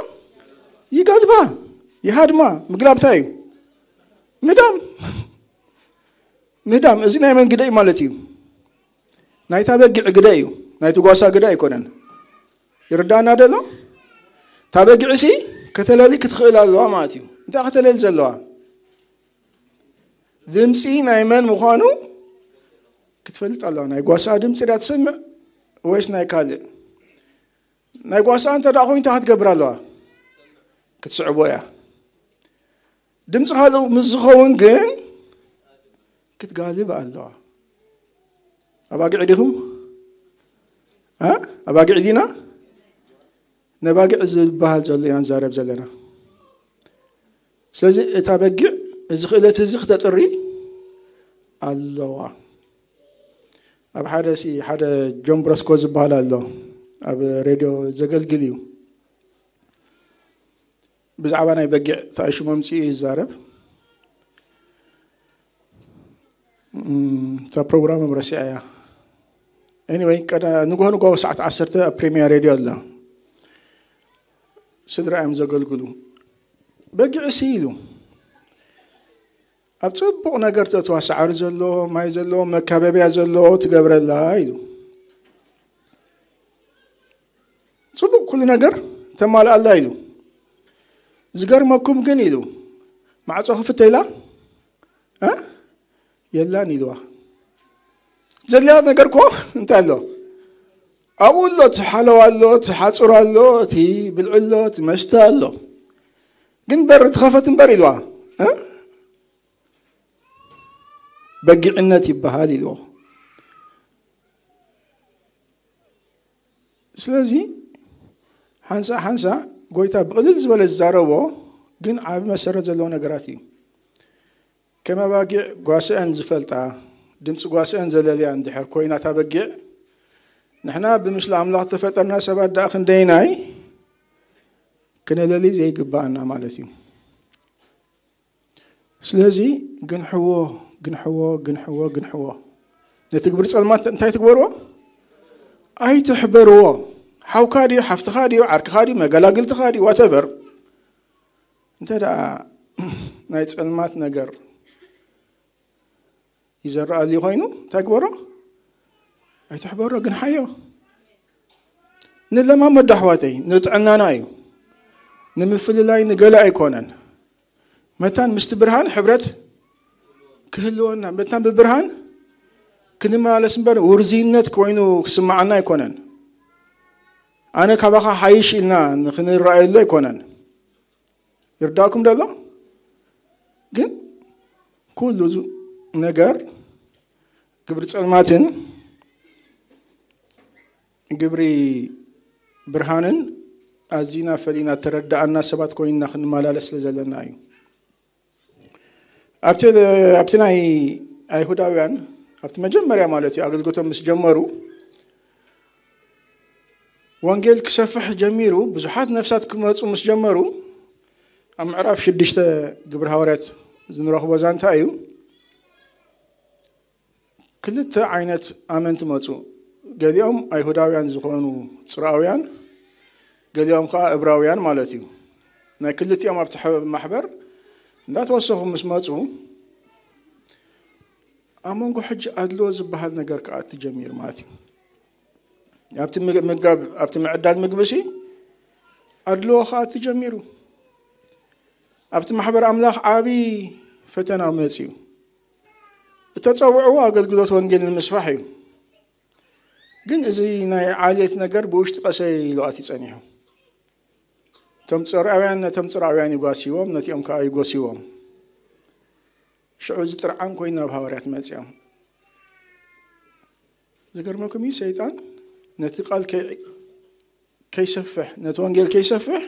ይጋልባ፣ ይሃድማ። ምግላብ እንታይ እዩ? ምህዳም። ምህዳም። እዚ ናይ መን ግደ እዩ ማለት እዩ? ናይታ በጊዕ ግደ እዩ፣ ናይቲ ጓሳ ግደ ኣይኮነን። ይርዳና ደሎ? እታ በጊዕሲ ከተለሊ ክትኽእል ኣለዋ ማለት እዩ። እንታይ ከተለሊ ዘለዋ? ድምፂ ናይ መን ምዃኑ ክትፈልጥ ኣለዋ። ናይ ጓሳ ድምፂ ዳ ትሰምዕ ወይስ ናይ ካልእ? ናይ ጓሳ እንተ ደኣ ኮይኑ እንታይ ክትገብር ኣለዋ? ክትስዕቦ እያ። ድምፂ ካልእ ምስ ዝኸውን ግን ክትጋልብ ኣለዋ። ኣባጊዕ ዲኹም? እ? ኣባጊዕ ዲና? ነባጊዕ ዝበሃል ዘሎ ኢና ንዛረብ ዘለና። ስለዚ እታ በጊዕ እዚ ክእለት እዚ ክተጥሪ ኣለዋ። ኣብ ሓደ ሲ ሓደ ጆን ብረስኮ ዝበሃል ኣሎ፣ ኣብ ሬድዮ ዘገልግል እዩ። ብዛዕባ ናይ በጊዕ ተኣሽሞ ምፅኡ እዩ ዝዛረብ። እም፣ እታ ፕሮግራሞም ረሲዐ እያ። ኤኒወይ፣ ቀዳ ንግሆ ንግሆ ሰዓት ዓሰርተ ኣብ ፕሪሚየር ሬድዮ ኣላ። ስድራ እዮም ዘገልግሉ። በጊዕሲ ኢሉ ኣብ ፅቡቕ ነገር ተእትዋ፣ ሳዕሪ ዘለዎ፣ ማይ ዘለዎ፣ መካበብያ ዘለዎ ትገብረላ ኢሉ። ፅቡቕ ኩሉ ነገር ተማልኣላ ኢሉ። ዝገርመኩም ግን ኢሉ ማዕፆ ክፍት ኢላ እ? የላን ኢልዋ። ዘድልያ ነገር እኮ እንታይ ኣሎ? ኣብኡ ኣሎ፣ እቲ ሓለዋ ኣሎ፣ እቲ ሓፁር ኣሎ፣ እቲ ብልዒ ኣሎ፣ እቲ መስተ ኣሎ። ግን በር ትኸፈት እምበር ኢልዋ እ? በጊዕነት ይበሃል ኢልዎ። ስለዚ ሓንሳእ ሓንሳእ ጎይታ ብቕልል ዝበለ ዝዛረቦ ግን ዓቢ መሰረት ዘለዎ ነገራት እዩ። ከም ኣባጊዕ ጓስአን ዝፈልጣ፣ ድምፂ ጓስአን ዘለልያ እንድሕር ኮይና እታ በጊዕ፣ ንሕና ብምስሊ ኣምላኽ ተፈጠርና ሰባት ደኣ ክንደይናይ ክነለሊ ዘይግባኣና ማለት እዩ። ስለዚ ግንሕዎ፣ ግንሕዎ፣ ግንሕዎ፣ ግንሕዎ። ነቲ ግብሪ ጸልማት እንታይ ትግበርዎ? ኣይትሕበርዎ። ሓውካ ድዩ፣ ሓፍትኻ ድዩ፣ ዓርክኻ ድዩ፣ መገላግልትኻ ድዩ፣ ዋተቨር። እንተ ደኣ ናይ ጸልማት ነገር ይዘረኣሉ ኮይኑ እንታይ ግበሮ? ኣይትሕበሮ፣ ግንሓዮ። ንለማመዶ ኣሕዋተይ፣ ንጥዕናና እዩ። ንምፍልላይ ንገለ ኣይኮነን። መታን ምስቲ ብርሃን ሕብረት ክህልወና፣ መታን ብብርሃን ክንመላለስ እምበር ውርዝይነት ኮይኑ ክስምዓና ኣይኮነን። ኣነ ካባኻ ሓይሽ ኢልና ንኽንረኣየሉ ኣይኮነን። ይርዳእኩም ደሎ? ግን ኩሉ ነገር ግብሪ ጸልማትን ግብሪ ብርሃንን ኣዚና ፈሊና ተረዳኣና ሰባት ኮይንና ክንመላለስ ስለ ዘለና እዩ። ኣብቲ ኣብቲ ናይ ኣይሁዳውያን ኣብቲ መጀመርያ ማለት እዩ ኣገልግሎቶም ምስ ጀመሩ ወንጌል ክሰፍሕ ጀሚሩ ብዙሓት ነፍሳት ክመፁ ምስ ጀመሩ ኣብ ምዕራፍ ሽዱሽተ ግብሪ ሃዋርያት ዝንረኽቦ ዛንታ እዩ። ክልተ ዓይነት ኣመንቲ መፁ። ገሊኦም ኣይሁዳውያን ዝኾኑ ፅርኣውያን፣ ገሊኦም ከዓ እብራውያን ማለት እዩ። ናይ ክልቲኦም ኣብቲ ማሕበር እንዳተወሰኹ ምስ መፁ ኣብ መንጎ ሕጂ ኣድልዎ ዝበሃል ነገር ክኣቲ ጀሚሩ ማለት እዩ። ኣብቲ ምጋብ ኣብቲ ምዕዳል ምግቢ ሲ ኣድልዎ ክኣቲ ጀሚሩ። ኣብቲ ማሕበር ኣምላኽ ዓብዪ ፈተና መፅዩ። እተፀውዕዎ ኣገልግሎት ወንጌል ንምስፋሕ እዩ። ግን እዚ ናይ ዓሌት ነገር ብውሽጢ ቀሰይ ኢሉ ኣትዩ ጸኒሑ። እቶም ጽርኣውያን ነቶም ጽርኣውያን ይጓስይዎም፣ ነቲኦም ከኣ ይጎስይዎም። ሽዑ እዚ ጥርዓን ኮይኑ ናብ ሃዋርያት መጺኦም። ዝገርመኩም እዩ፣ ሰይጣን ነቲ ቃል ከይ-፣ ከይሰፍሕ፣ ነቲ ወንጌል ከይሰፍሕ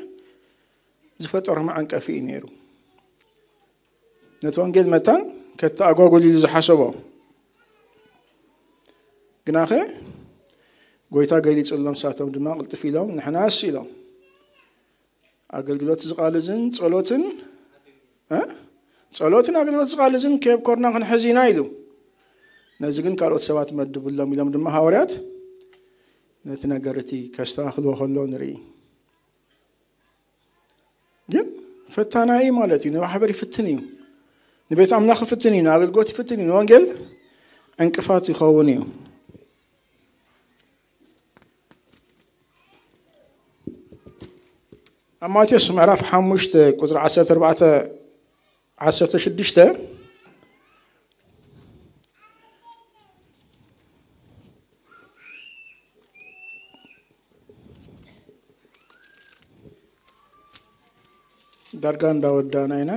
ዝፈጠሮ መዐንቀፊ እዩ ነይሩ። ነቲ ወንጌል መታን ከተኣጓጉል ኢሉ ዝሓሰቦ። ግናኸ ጎይታ ገሊጹሎም፣ ንሳቶም ድማ ቅልጥፍ ኢሎም ንሕናስ ኢሎም። ኣገልግሎት ዝቓልዝን ጸሎትን፣ እ? ጸሎትን ኣገልግሎት ዝቓልዝን ከየብኮርና ክንሕዝ ኢና ኢሉ። ነዚ ግን ካልኦት ሰባት መድብሎም ኢሎም ድማ ሃዋርያት ነቲ ነገር እቲ ከስተኻኽልዎ ከሎ ንርኢ። ግን ፈታናይ ማለት እዩ። ንማሕበር ይፍትን እዩ። ንቤት ኣምላኽ ይፍትን እዩ። ንኣገልግሎት ይፍትን እዩ። ንወንጌል ዕንቅፋት ይኸውን እዩ። ኣብ ማቴዎስ ምዕራፍ ሓሙሽተ ቁጽሪ ዓሰርተ ኣርባዕተ፣ ዓሰርተ ሽዱሽተ፣ ዳርጋ እንዳወዳና ኢና።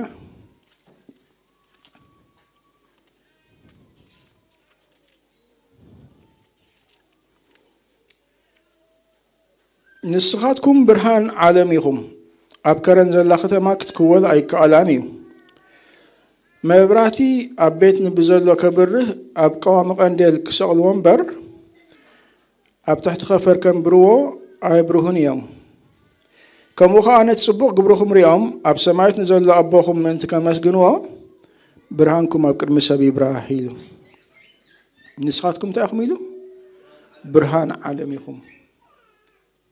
ንስኻትኩም ብርሃን ዓለም ኢኹም። ኣብ ከረን ዘላ ከተማ ክትክወል ኣይከኣላን እዩ። መብራህቲ ኣብ ቤት ንብዘሎ ከብርህ ኣብ ቀዋሚ ቀንዴል ክሰቕልዎ እምበር፣ ኣብ ትሕቲ ኸፈር ከንብርዎ ኣየብርሁን እዮም። ከምኡ ኸኣ ነቲ ጽቡቕ ግብርኹም ሪኦም ኣብ ሰማያት ንዘሎ ኣቦኹም ምእንቲ ከመስግንዎ፣ ብርሃንኩም ኣብ ቅድሚ ሰብ ይብራህ ኢሉ። ንስኻትኩም እንታይ ኢኹም ኢሉ? ብርሃን ዓለም ኢኹም።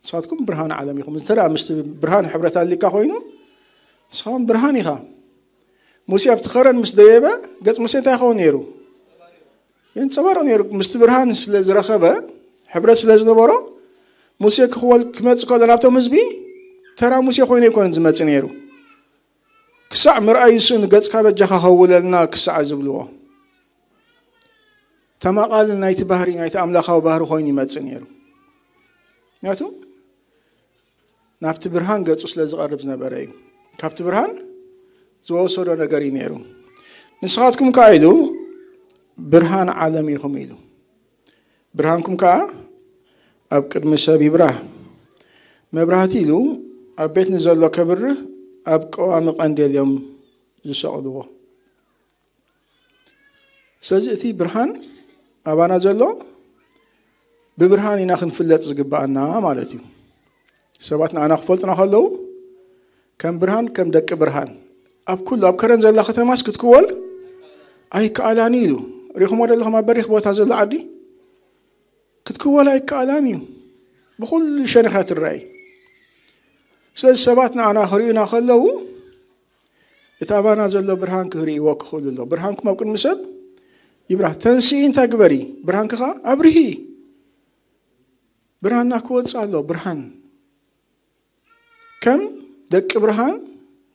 ንስኻትኩም ብርሃን ዓለም ኢኹም። እንተ ደኣ ምስቲ ብርሃን ሕብረት ኣሊካ ኮይኑ፣ ንስኻ እውን ብርሃን ኢኻ። ሙሴ ኣብቲ ኸረን ምስ ደየበ፣ ገጽ ሙሴ እንታይ ይኸውን ነይሩ? የንጸባርቕ ነይሩ። ምስቲ ብርሃን ስለ ዝረኸበ፣ ሕብረት ስለ ዝነበሮ፣ ሙሴ ክኽወል ክመጽእ ከሎ ናብቶም ህዝቢ፣ ተራ ሙሴ ኮይኑ ኣይኮነን ዝመጽእ ነይሩ። ክሳዕ ምርኣይ እሱ ንገጽካ በጃኻ ከውለልና ክሳዕ ዝብልዎ። ተማቓሊ ናይቲ ባህሪ፣ ናይቲ ኣምላኻዊ ባህሪ ኮይኑ ይመጽእ ነይሩ። ምክንያቱ ናብቲ ብርሃን ገጹ ስለ ዝቐርብ ዝነበረ እዩ። ካብቲ ብርሃን ዝወሰዶ ነገር እዩ ነይሩ። ንስኻትኩም ከኣ ኢሉ ብርሃን ዓለም ኢኹም ኢሉ። ብርሃንኩም ከኣ ኣብ ቅድሚ ሰብ ይብራህ። መብራህቲ ኢሉ ኣብ ቤት ንዘሎ ከብርህ ኣብ ቀዋሚ ቀንዴል እዮም ዝሰቕልዎ። ስለዚ እቲ ብርሃን ኣባና ዘሎ ብብርሃን ኢና ክንፍለጥ ዝግብኣና ማለት እዩ። ሰባት ንኣና ክፈልጡና ከለዉ ከም ብርሃን፣ ከም ደቂ ብርሃን ኣብ ኩሉ ኣብ ከረን ዘላ ከተማስ ክትክወል ኣይከኣላን እዩ ኢሉ። ሪኹሞ ደለኹም ኣብ በሪኽ ቦታ ዘሎ ዓዲ ክትክወል ኣይከኣላን እዩ። ብኹሉ ሸነኻ ትረኣይ። ስለዚ ሰባት ንኣና ክርእዩና ከለዉ እቲ ኣባና ዘሎ ብርሃን ክርእይዎ ክኽእሉ ኣሎ። ብርሃንኩም ኣብ ቅድሚ ሰብ ይብራህ። ተንስኢ እንታይ ግበሪ? ብርሃንኪ ኸዓ ኣብርሂ። ብርሃንና ክወጽእ ኣሎ። ብርሃን ከም ደቂ ብርሃን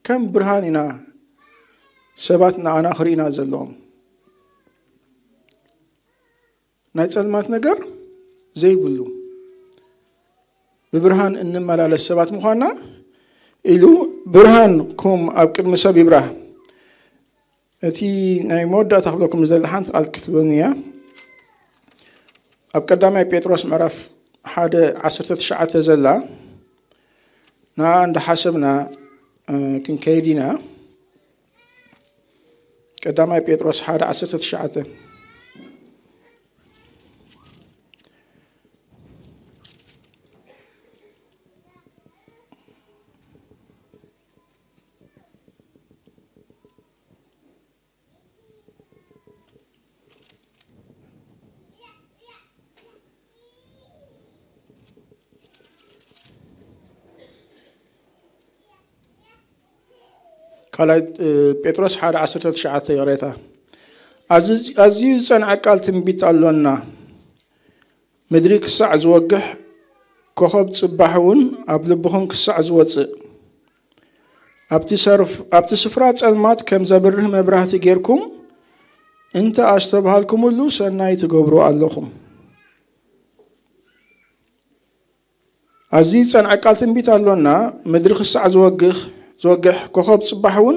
ከም ብርሃን ኢና ሰባት ንኣና ክርእና ዘለዎም። ናይ ጸልማት ነገር ዘይብሉ፣ ብብርሃን እንመላለስ ሰባት ምዃንና ኢሉ፣ "ብርሃንኩም ኣብ ቅድሚ ሰብ ይብራህ።" እቲ ናይ መወዳእታ ክብለኩም ዝደሊ ሓንቲ ቃል ክትብለኒ እያ። ኣብ ቀዳማይ ጴጥሮስ ምዕራፍ ሓደ ዓሰርተ ትሽዓተ ዘላ፣ ንኣ እንዳሓሰብና፣ እ፣ ክንከይድ ኢና። ቀዳማይ ጴጥሮስ ሓደ ዓሰርተ ትሽዓተ። ካልኣይ፣ እ፣ ጴጥሮስ ሓደ ዓሰርተ ትሽዓተ፣ ይቕሬታ። ኣዝ-፣ ኣዝዩ ዝጸንዐ ቃል ትንቢት ኣሎና። ምድሪ ክሳዕ ዝወግሕ፣ ኮኸብ ጽባሕ እውን ኣብ ልብኹም ክሳዕ ዝወጽእ፣ ኣብቲ ሰርፍ-፣ ኣብቲ ስፍራ ጸልማት ከም ዘብርህ መብራህቲ ጌርኩም እንተ ኣስተብሃልኩምሉ፣ ሰናይ ትገብሩ ኣለኹም። ኣዝዩ ዝጸንዐ ቃል ትንቢት ኣሎና። ምድሪ ክሳዕ ዝወግኽ-፣ ዝወግሕ፣ ኮኸብ ጽባሕ እውን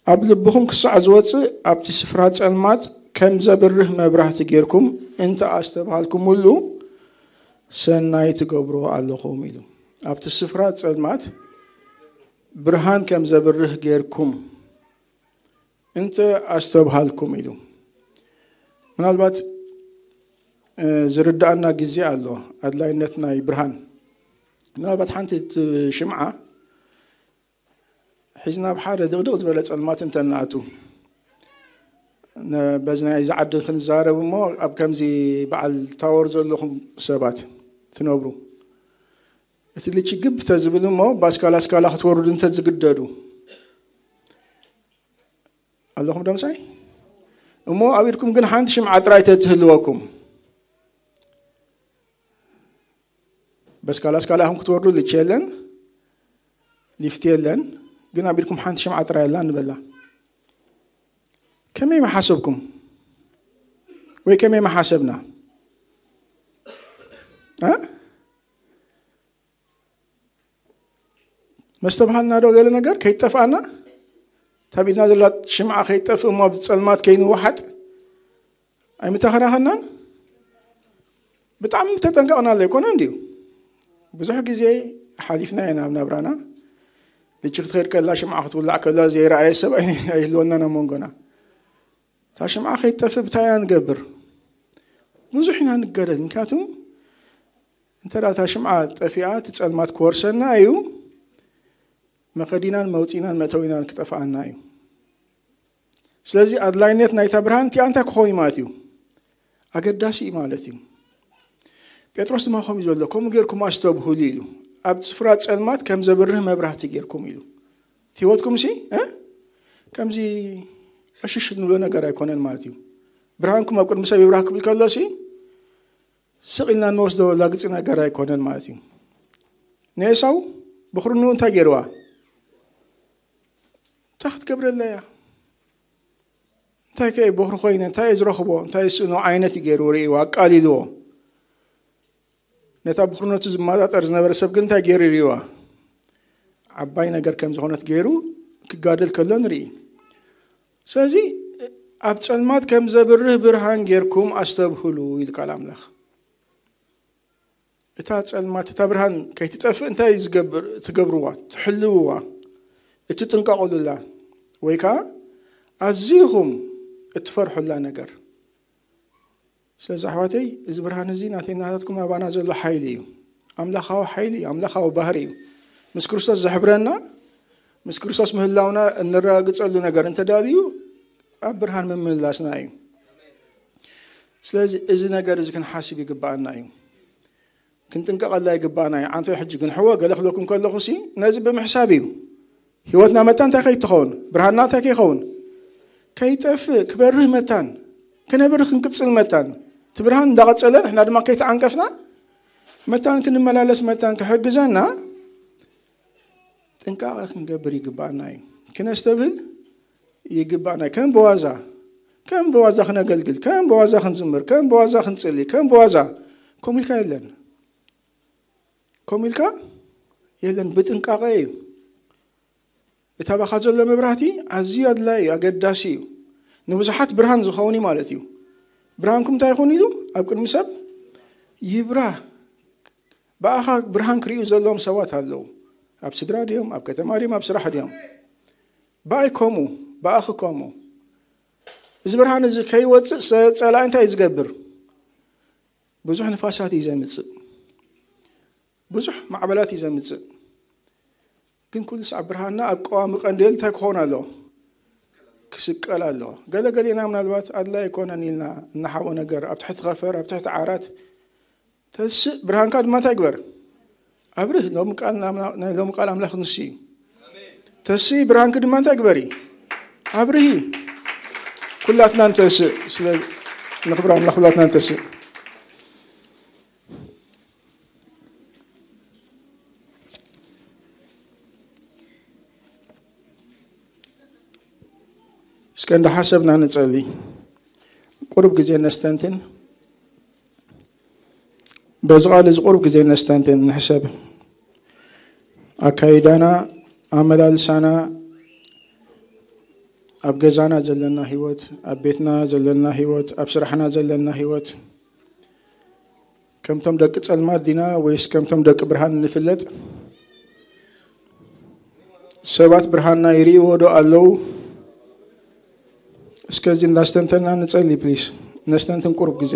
ኣብ ልብኹም ክሳዕ ዝወጽእ፣ ኣብቲ ስፍራ ጸልማት ከም ዘብርህ መብራህቲ ጌርኩም እንተ ኣስተብሃልኩምሉ፣ ሰናይ ትገብሩ ኣለኹም ኢሉ። ኣብቲ ስፍራ ጸልማት ብርሃን ከም ዘብርህ ጌርኩም እንተ ኣስተብሃልኩም ኢሉ። ምናልባት፣ እ፣ ዝርድኣና ግዜ ኣሎ፣ ኣድላይነት ናይ ብርሃን። ምናልባት ሓንቲ እቲ ሽምዓ ሒዝና ኣብ ሓደ ድቕድቕ ዝበለ ጸልማት እንተ ንኣቱ፣ ነ-፣ በዚ ናይ እዚ ዓዲ ክንዛረብ እሞ፣ ኣብ ከምዚ በዓል ታወር ዘለኹም ሰባት ትነብሩ፣ እቲ ልችግብ ተዝብል እሞ፣ ባስካላ ኣስካላ ክትወርዱ እንተ ዝግደዱ፣ ኣለኹም ዶ ምሳይ? እሞ ኣብ ኢድኩም ግን ሓንቲ ሽምዓ ጥራይ ተትህልወኩም፣ በስካላ ኣስካላ ኢኹም ክትወርዱ፣ ልቺ የለን፣ ሊፍት የለን፣ ግን ኣብ ኢድኩም ሓንቲ ሽምዓ ጥራይ ኣላ ንበላ። ከመይ ምሓሰብኩም? ወይ ከመይ ምሓሰብና? እ? መስተብሃልና ዶ ገለ ነገር ከይጠፍኣና? እታ ኣብ ኢድና ዘላ ሽምዓ ከይጠፍእ እሞ፣ ኣብ ጸልማት ከይንወሓጥ ኣይምተኸናኸናን? ብጣዕሚ ምተጠንቀቕናሉ ኣይኮነን ድዩ? ብዙሕ ግዜ ሓሊፍና ኢና ኣብ ናብራና። ልቺ ክትኸይድ ከላ፣ ሽምዓ ክትውላዕ ከላ ዘይረኣየ ሰብ ኣይ-፣ ኣይህልወናን ኣብ መንጎና። እታ ሽምዓ ከይትጠፍእ ብታይ ኢና ንገብር? ብዙሕ ኢና ንጋደል። ምክንያቱ እንተ ደኣ እታ ሽምዓ ጠፊኣ፣ እቲ ጸልማት ክወርሰና እዩ፣ መኸዲናን መውጺእናን መእተዊናን ክጠፍኣና እዩ። ስለዚ ኣድላይነት ናይታ ብርሃን እቲኣ እንታይ ክኸውን እዩ ማለት እዩ? ኣገዳሲ እዩ ማለት እዩ። ጴጥሮስ ድማ ከምኡ እዩ ዘሎ፣ "ከምኡ ጌርኩም ኣስተብህሉ" ኢሉ፣ "ኣብ ስፍራ ጸልማት ከም ዘብርህ መብራህቲ ጌርኩም" ኢሉ። እቲ ህይወትኩም ሲ፣ እ? ከምዚ ዕሽሽ እንብሎ ነገር ኣይኮነን ማለት እዩ። "ብርሃንኩም ኣብ ቅድሚ ሰብ ይብራህ" ክብል ከሎ ሲ፣ ስቕ ኢልና እንወስዶ ላግጺ ነገር ኣይኮነን ማለት እዩ። ንኤሳው ብኹርንኡ እንታይ ገይርዋ? እንታይ ክትገብረላ እያ? እንታይ ከ በኹሪ ኮይነ፣ እንታይ እየ ዝረኽቦ? እንታይ ስእኖ ዓይነት እዩ ገይሩ ርእይዋ፣ ኣቃሊልዎ። ነታ ብኹርነቱ ዝመጣጠር ዝነበረ ሰብ ግን እንታይ ገይሩ ርእይዋ? ዓባይ ነገር ከም ዝኾነት ገይሩ ክጋደል ከሎ ንርኢ። ስለዚ ኣብ ጸልማት ከም ዘብርህ ብርሃን ጌርኩም ኣስተብህሉ ይብል ቃል ኣምላኽ። እታ ጸልማት፣ እታ ብርሃን ከይትጠፍእ እንታይ ዝገብር፣ ትገብርዋ፣ ትሕልውዋ፣ እትጥንቀቑሉላ፣ ወይ ከኣ ኣዚኹም እትፈርሑላ ነገር። ስለዚ ኣሕዋተይ፣ እዚ ብርሃን እዚ ናተይ ናታትኩም ኣባና ዘሎ ሓይሊ እዩ። ኣምላኻዊ ሓይሊ እዩ፣ ኣምላኻዊ ባህሪ እዩ። ምስ ክርስቶስ ዘሕብረና፣ ምስ ክርስቶስ ምህላውና እንረጋግጸሉ ነገር እንተዳልዩ፣ ኣብ ብርሃን ምምላስና እዩ። ስለዚ እዚ ነገር እዚ ክንሓስብ ይግብኣና እዩ። ክንጥንቀቐላ ይግብኣና እዩ። ዓንተይ ሕጂ ግን ሕወ ገለ ክብለኩም ከለኹ ሲ፣ ነዚ ብምሕሳብ እዩ። ህይወትና መታን እንታይ ከይትኸውን? ብርሃንና እንታይ ከይኸውን? ከይጠፍእ፣ ክበርህ መታን፣ ክነብር ክንቅጽል መታን፣ እቲ ብርሃን እንዳቐጸለ ንሕና ድማ ከይተዓንቀፍና መታን ክንመላለስ መታን ክሕግዘና፣ ጥንቃቐ ክንገብር ይግባኣና እዩ። ክነስተብህል ይግባኣና እዩ። ከም በዋዛ ከም በዋዛ ክነገልግል፣ ከም በዋዛ ክንዝምር፣ ከም በዋዛ ክንጽሊ፣ ከም በዋዛ ኮሚልካ የለን። ኮሚልካ የለን። ብጥንቃቐ እዩ። እታ ባኻ ዘሎ መብራህቲ ኣዝዩ ኣድላይ እዩ፣ ኣገዳሲ እዩ። ንብዙሓት ብርሃን ዝኸውን እዩ ማለት እዩ። ብርሃንኩም እንታይ ይኹን ኢሉ ኣብ ቅድሚ ሰብ ይብራህ። ብኣኻ ብርሃን ክርእዩ ዘለዎም ሰባት ኣለዉ። ኣብ ስድራ ድዮም፣ ኣብ ከተማ ድዮም፣ ኣብ ስራሕ ድዮም? ብኣይ ከምኡ፣ ብኣኺ ከምኡ። እዚ ብርሃን እዚ ከይወፅእ ሰ- ፀላኢ እንታይ እዩ ዝገብር? ብዙሕ ንፋሳት እዩ ዘምፅእ፣ ብዙሕ ማዕበላት እዩ ዘምፅእ። ግን ኩሉ ሳዕ ብርሃንና ኣብ ቀዋሚ ቀንዴል እንታይ ክኸውን ኣለዎ? ክስቀል ኣለዎ። ገለገሊና ምናልባት ኣድላይ ኣይኮነን ኢልና እናሓቦ ነገር ኣብ ትሕቲ ከፈር፣ ኣብ ትሕቲ ዓራት ተስእ፣ ብርሃንካ ድማ እንታይ ግበር? ኣብርህ። ሎሚ ቃል ኣምላ- ናይ ሎሚ ቃል ኣምላኽ ንሱ እዩ። ተስእ፣ ብርሃንኪ ድማ እንታይ ግበሪ? ኣብርሂ። ኩላትና ንተስእ። ስለ ንኽብር ኣምላኽ ኩላትና ንተስእ። እስከ እንዳሓሰብና ንጸሊ። ቁሩብ ግዜ ነስተንትን። በዚ ቃል እዚ ቁሩብ ግዜ ነስተንትን፣ ንሕሰብ። ኣካይዳና፣ ኣመላልሳና፣ ኣብ ገዛና ዘለና ህይወት፣ ኣብ ቤትና ዘለና ህይወት፣ ኣብ ስራሕና ዘለና ህይወት፣ ከምቶም ደቂ ጸልማት ዲና ወይስ ከምቶም ደቂ ብርሃን ንፍለጥ? ሰባት ብርሃንና ይርእይዎ ዶ ኣለዉ? እስከዚ እንዳስተንተና ንጸሊ ፕሊስ። ነስተንትን ቁሩብ ግዜ።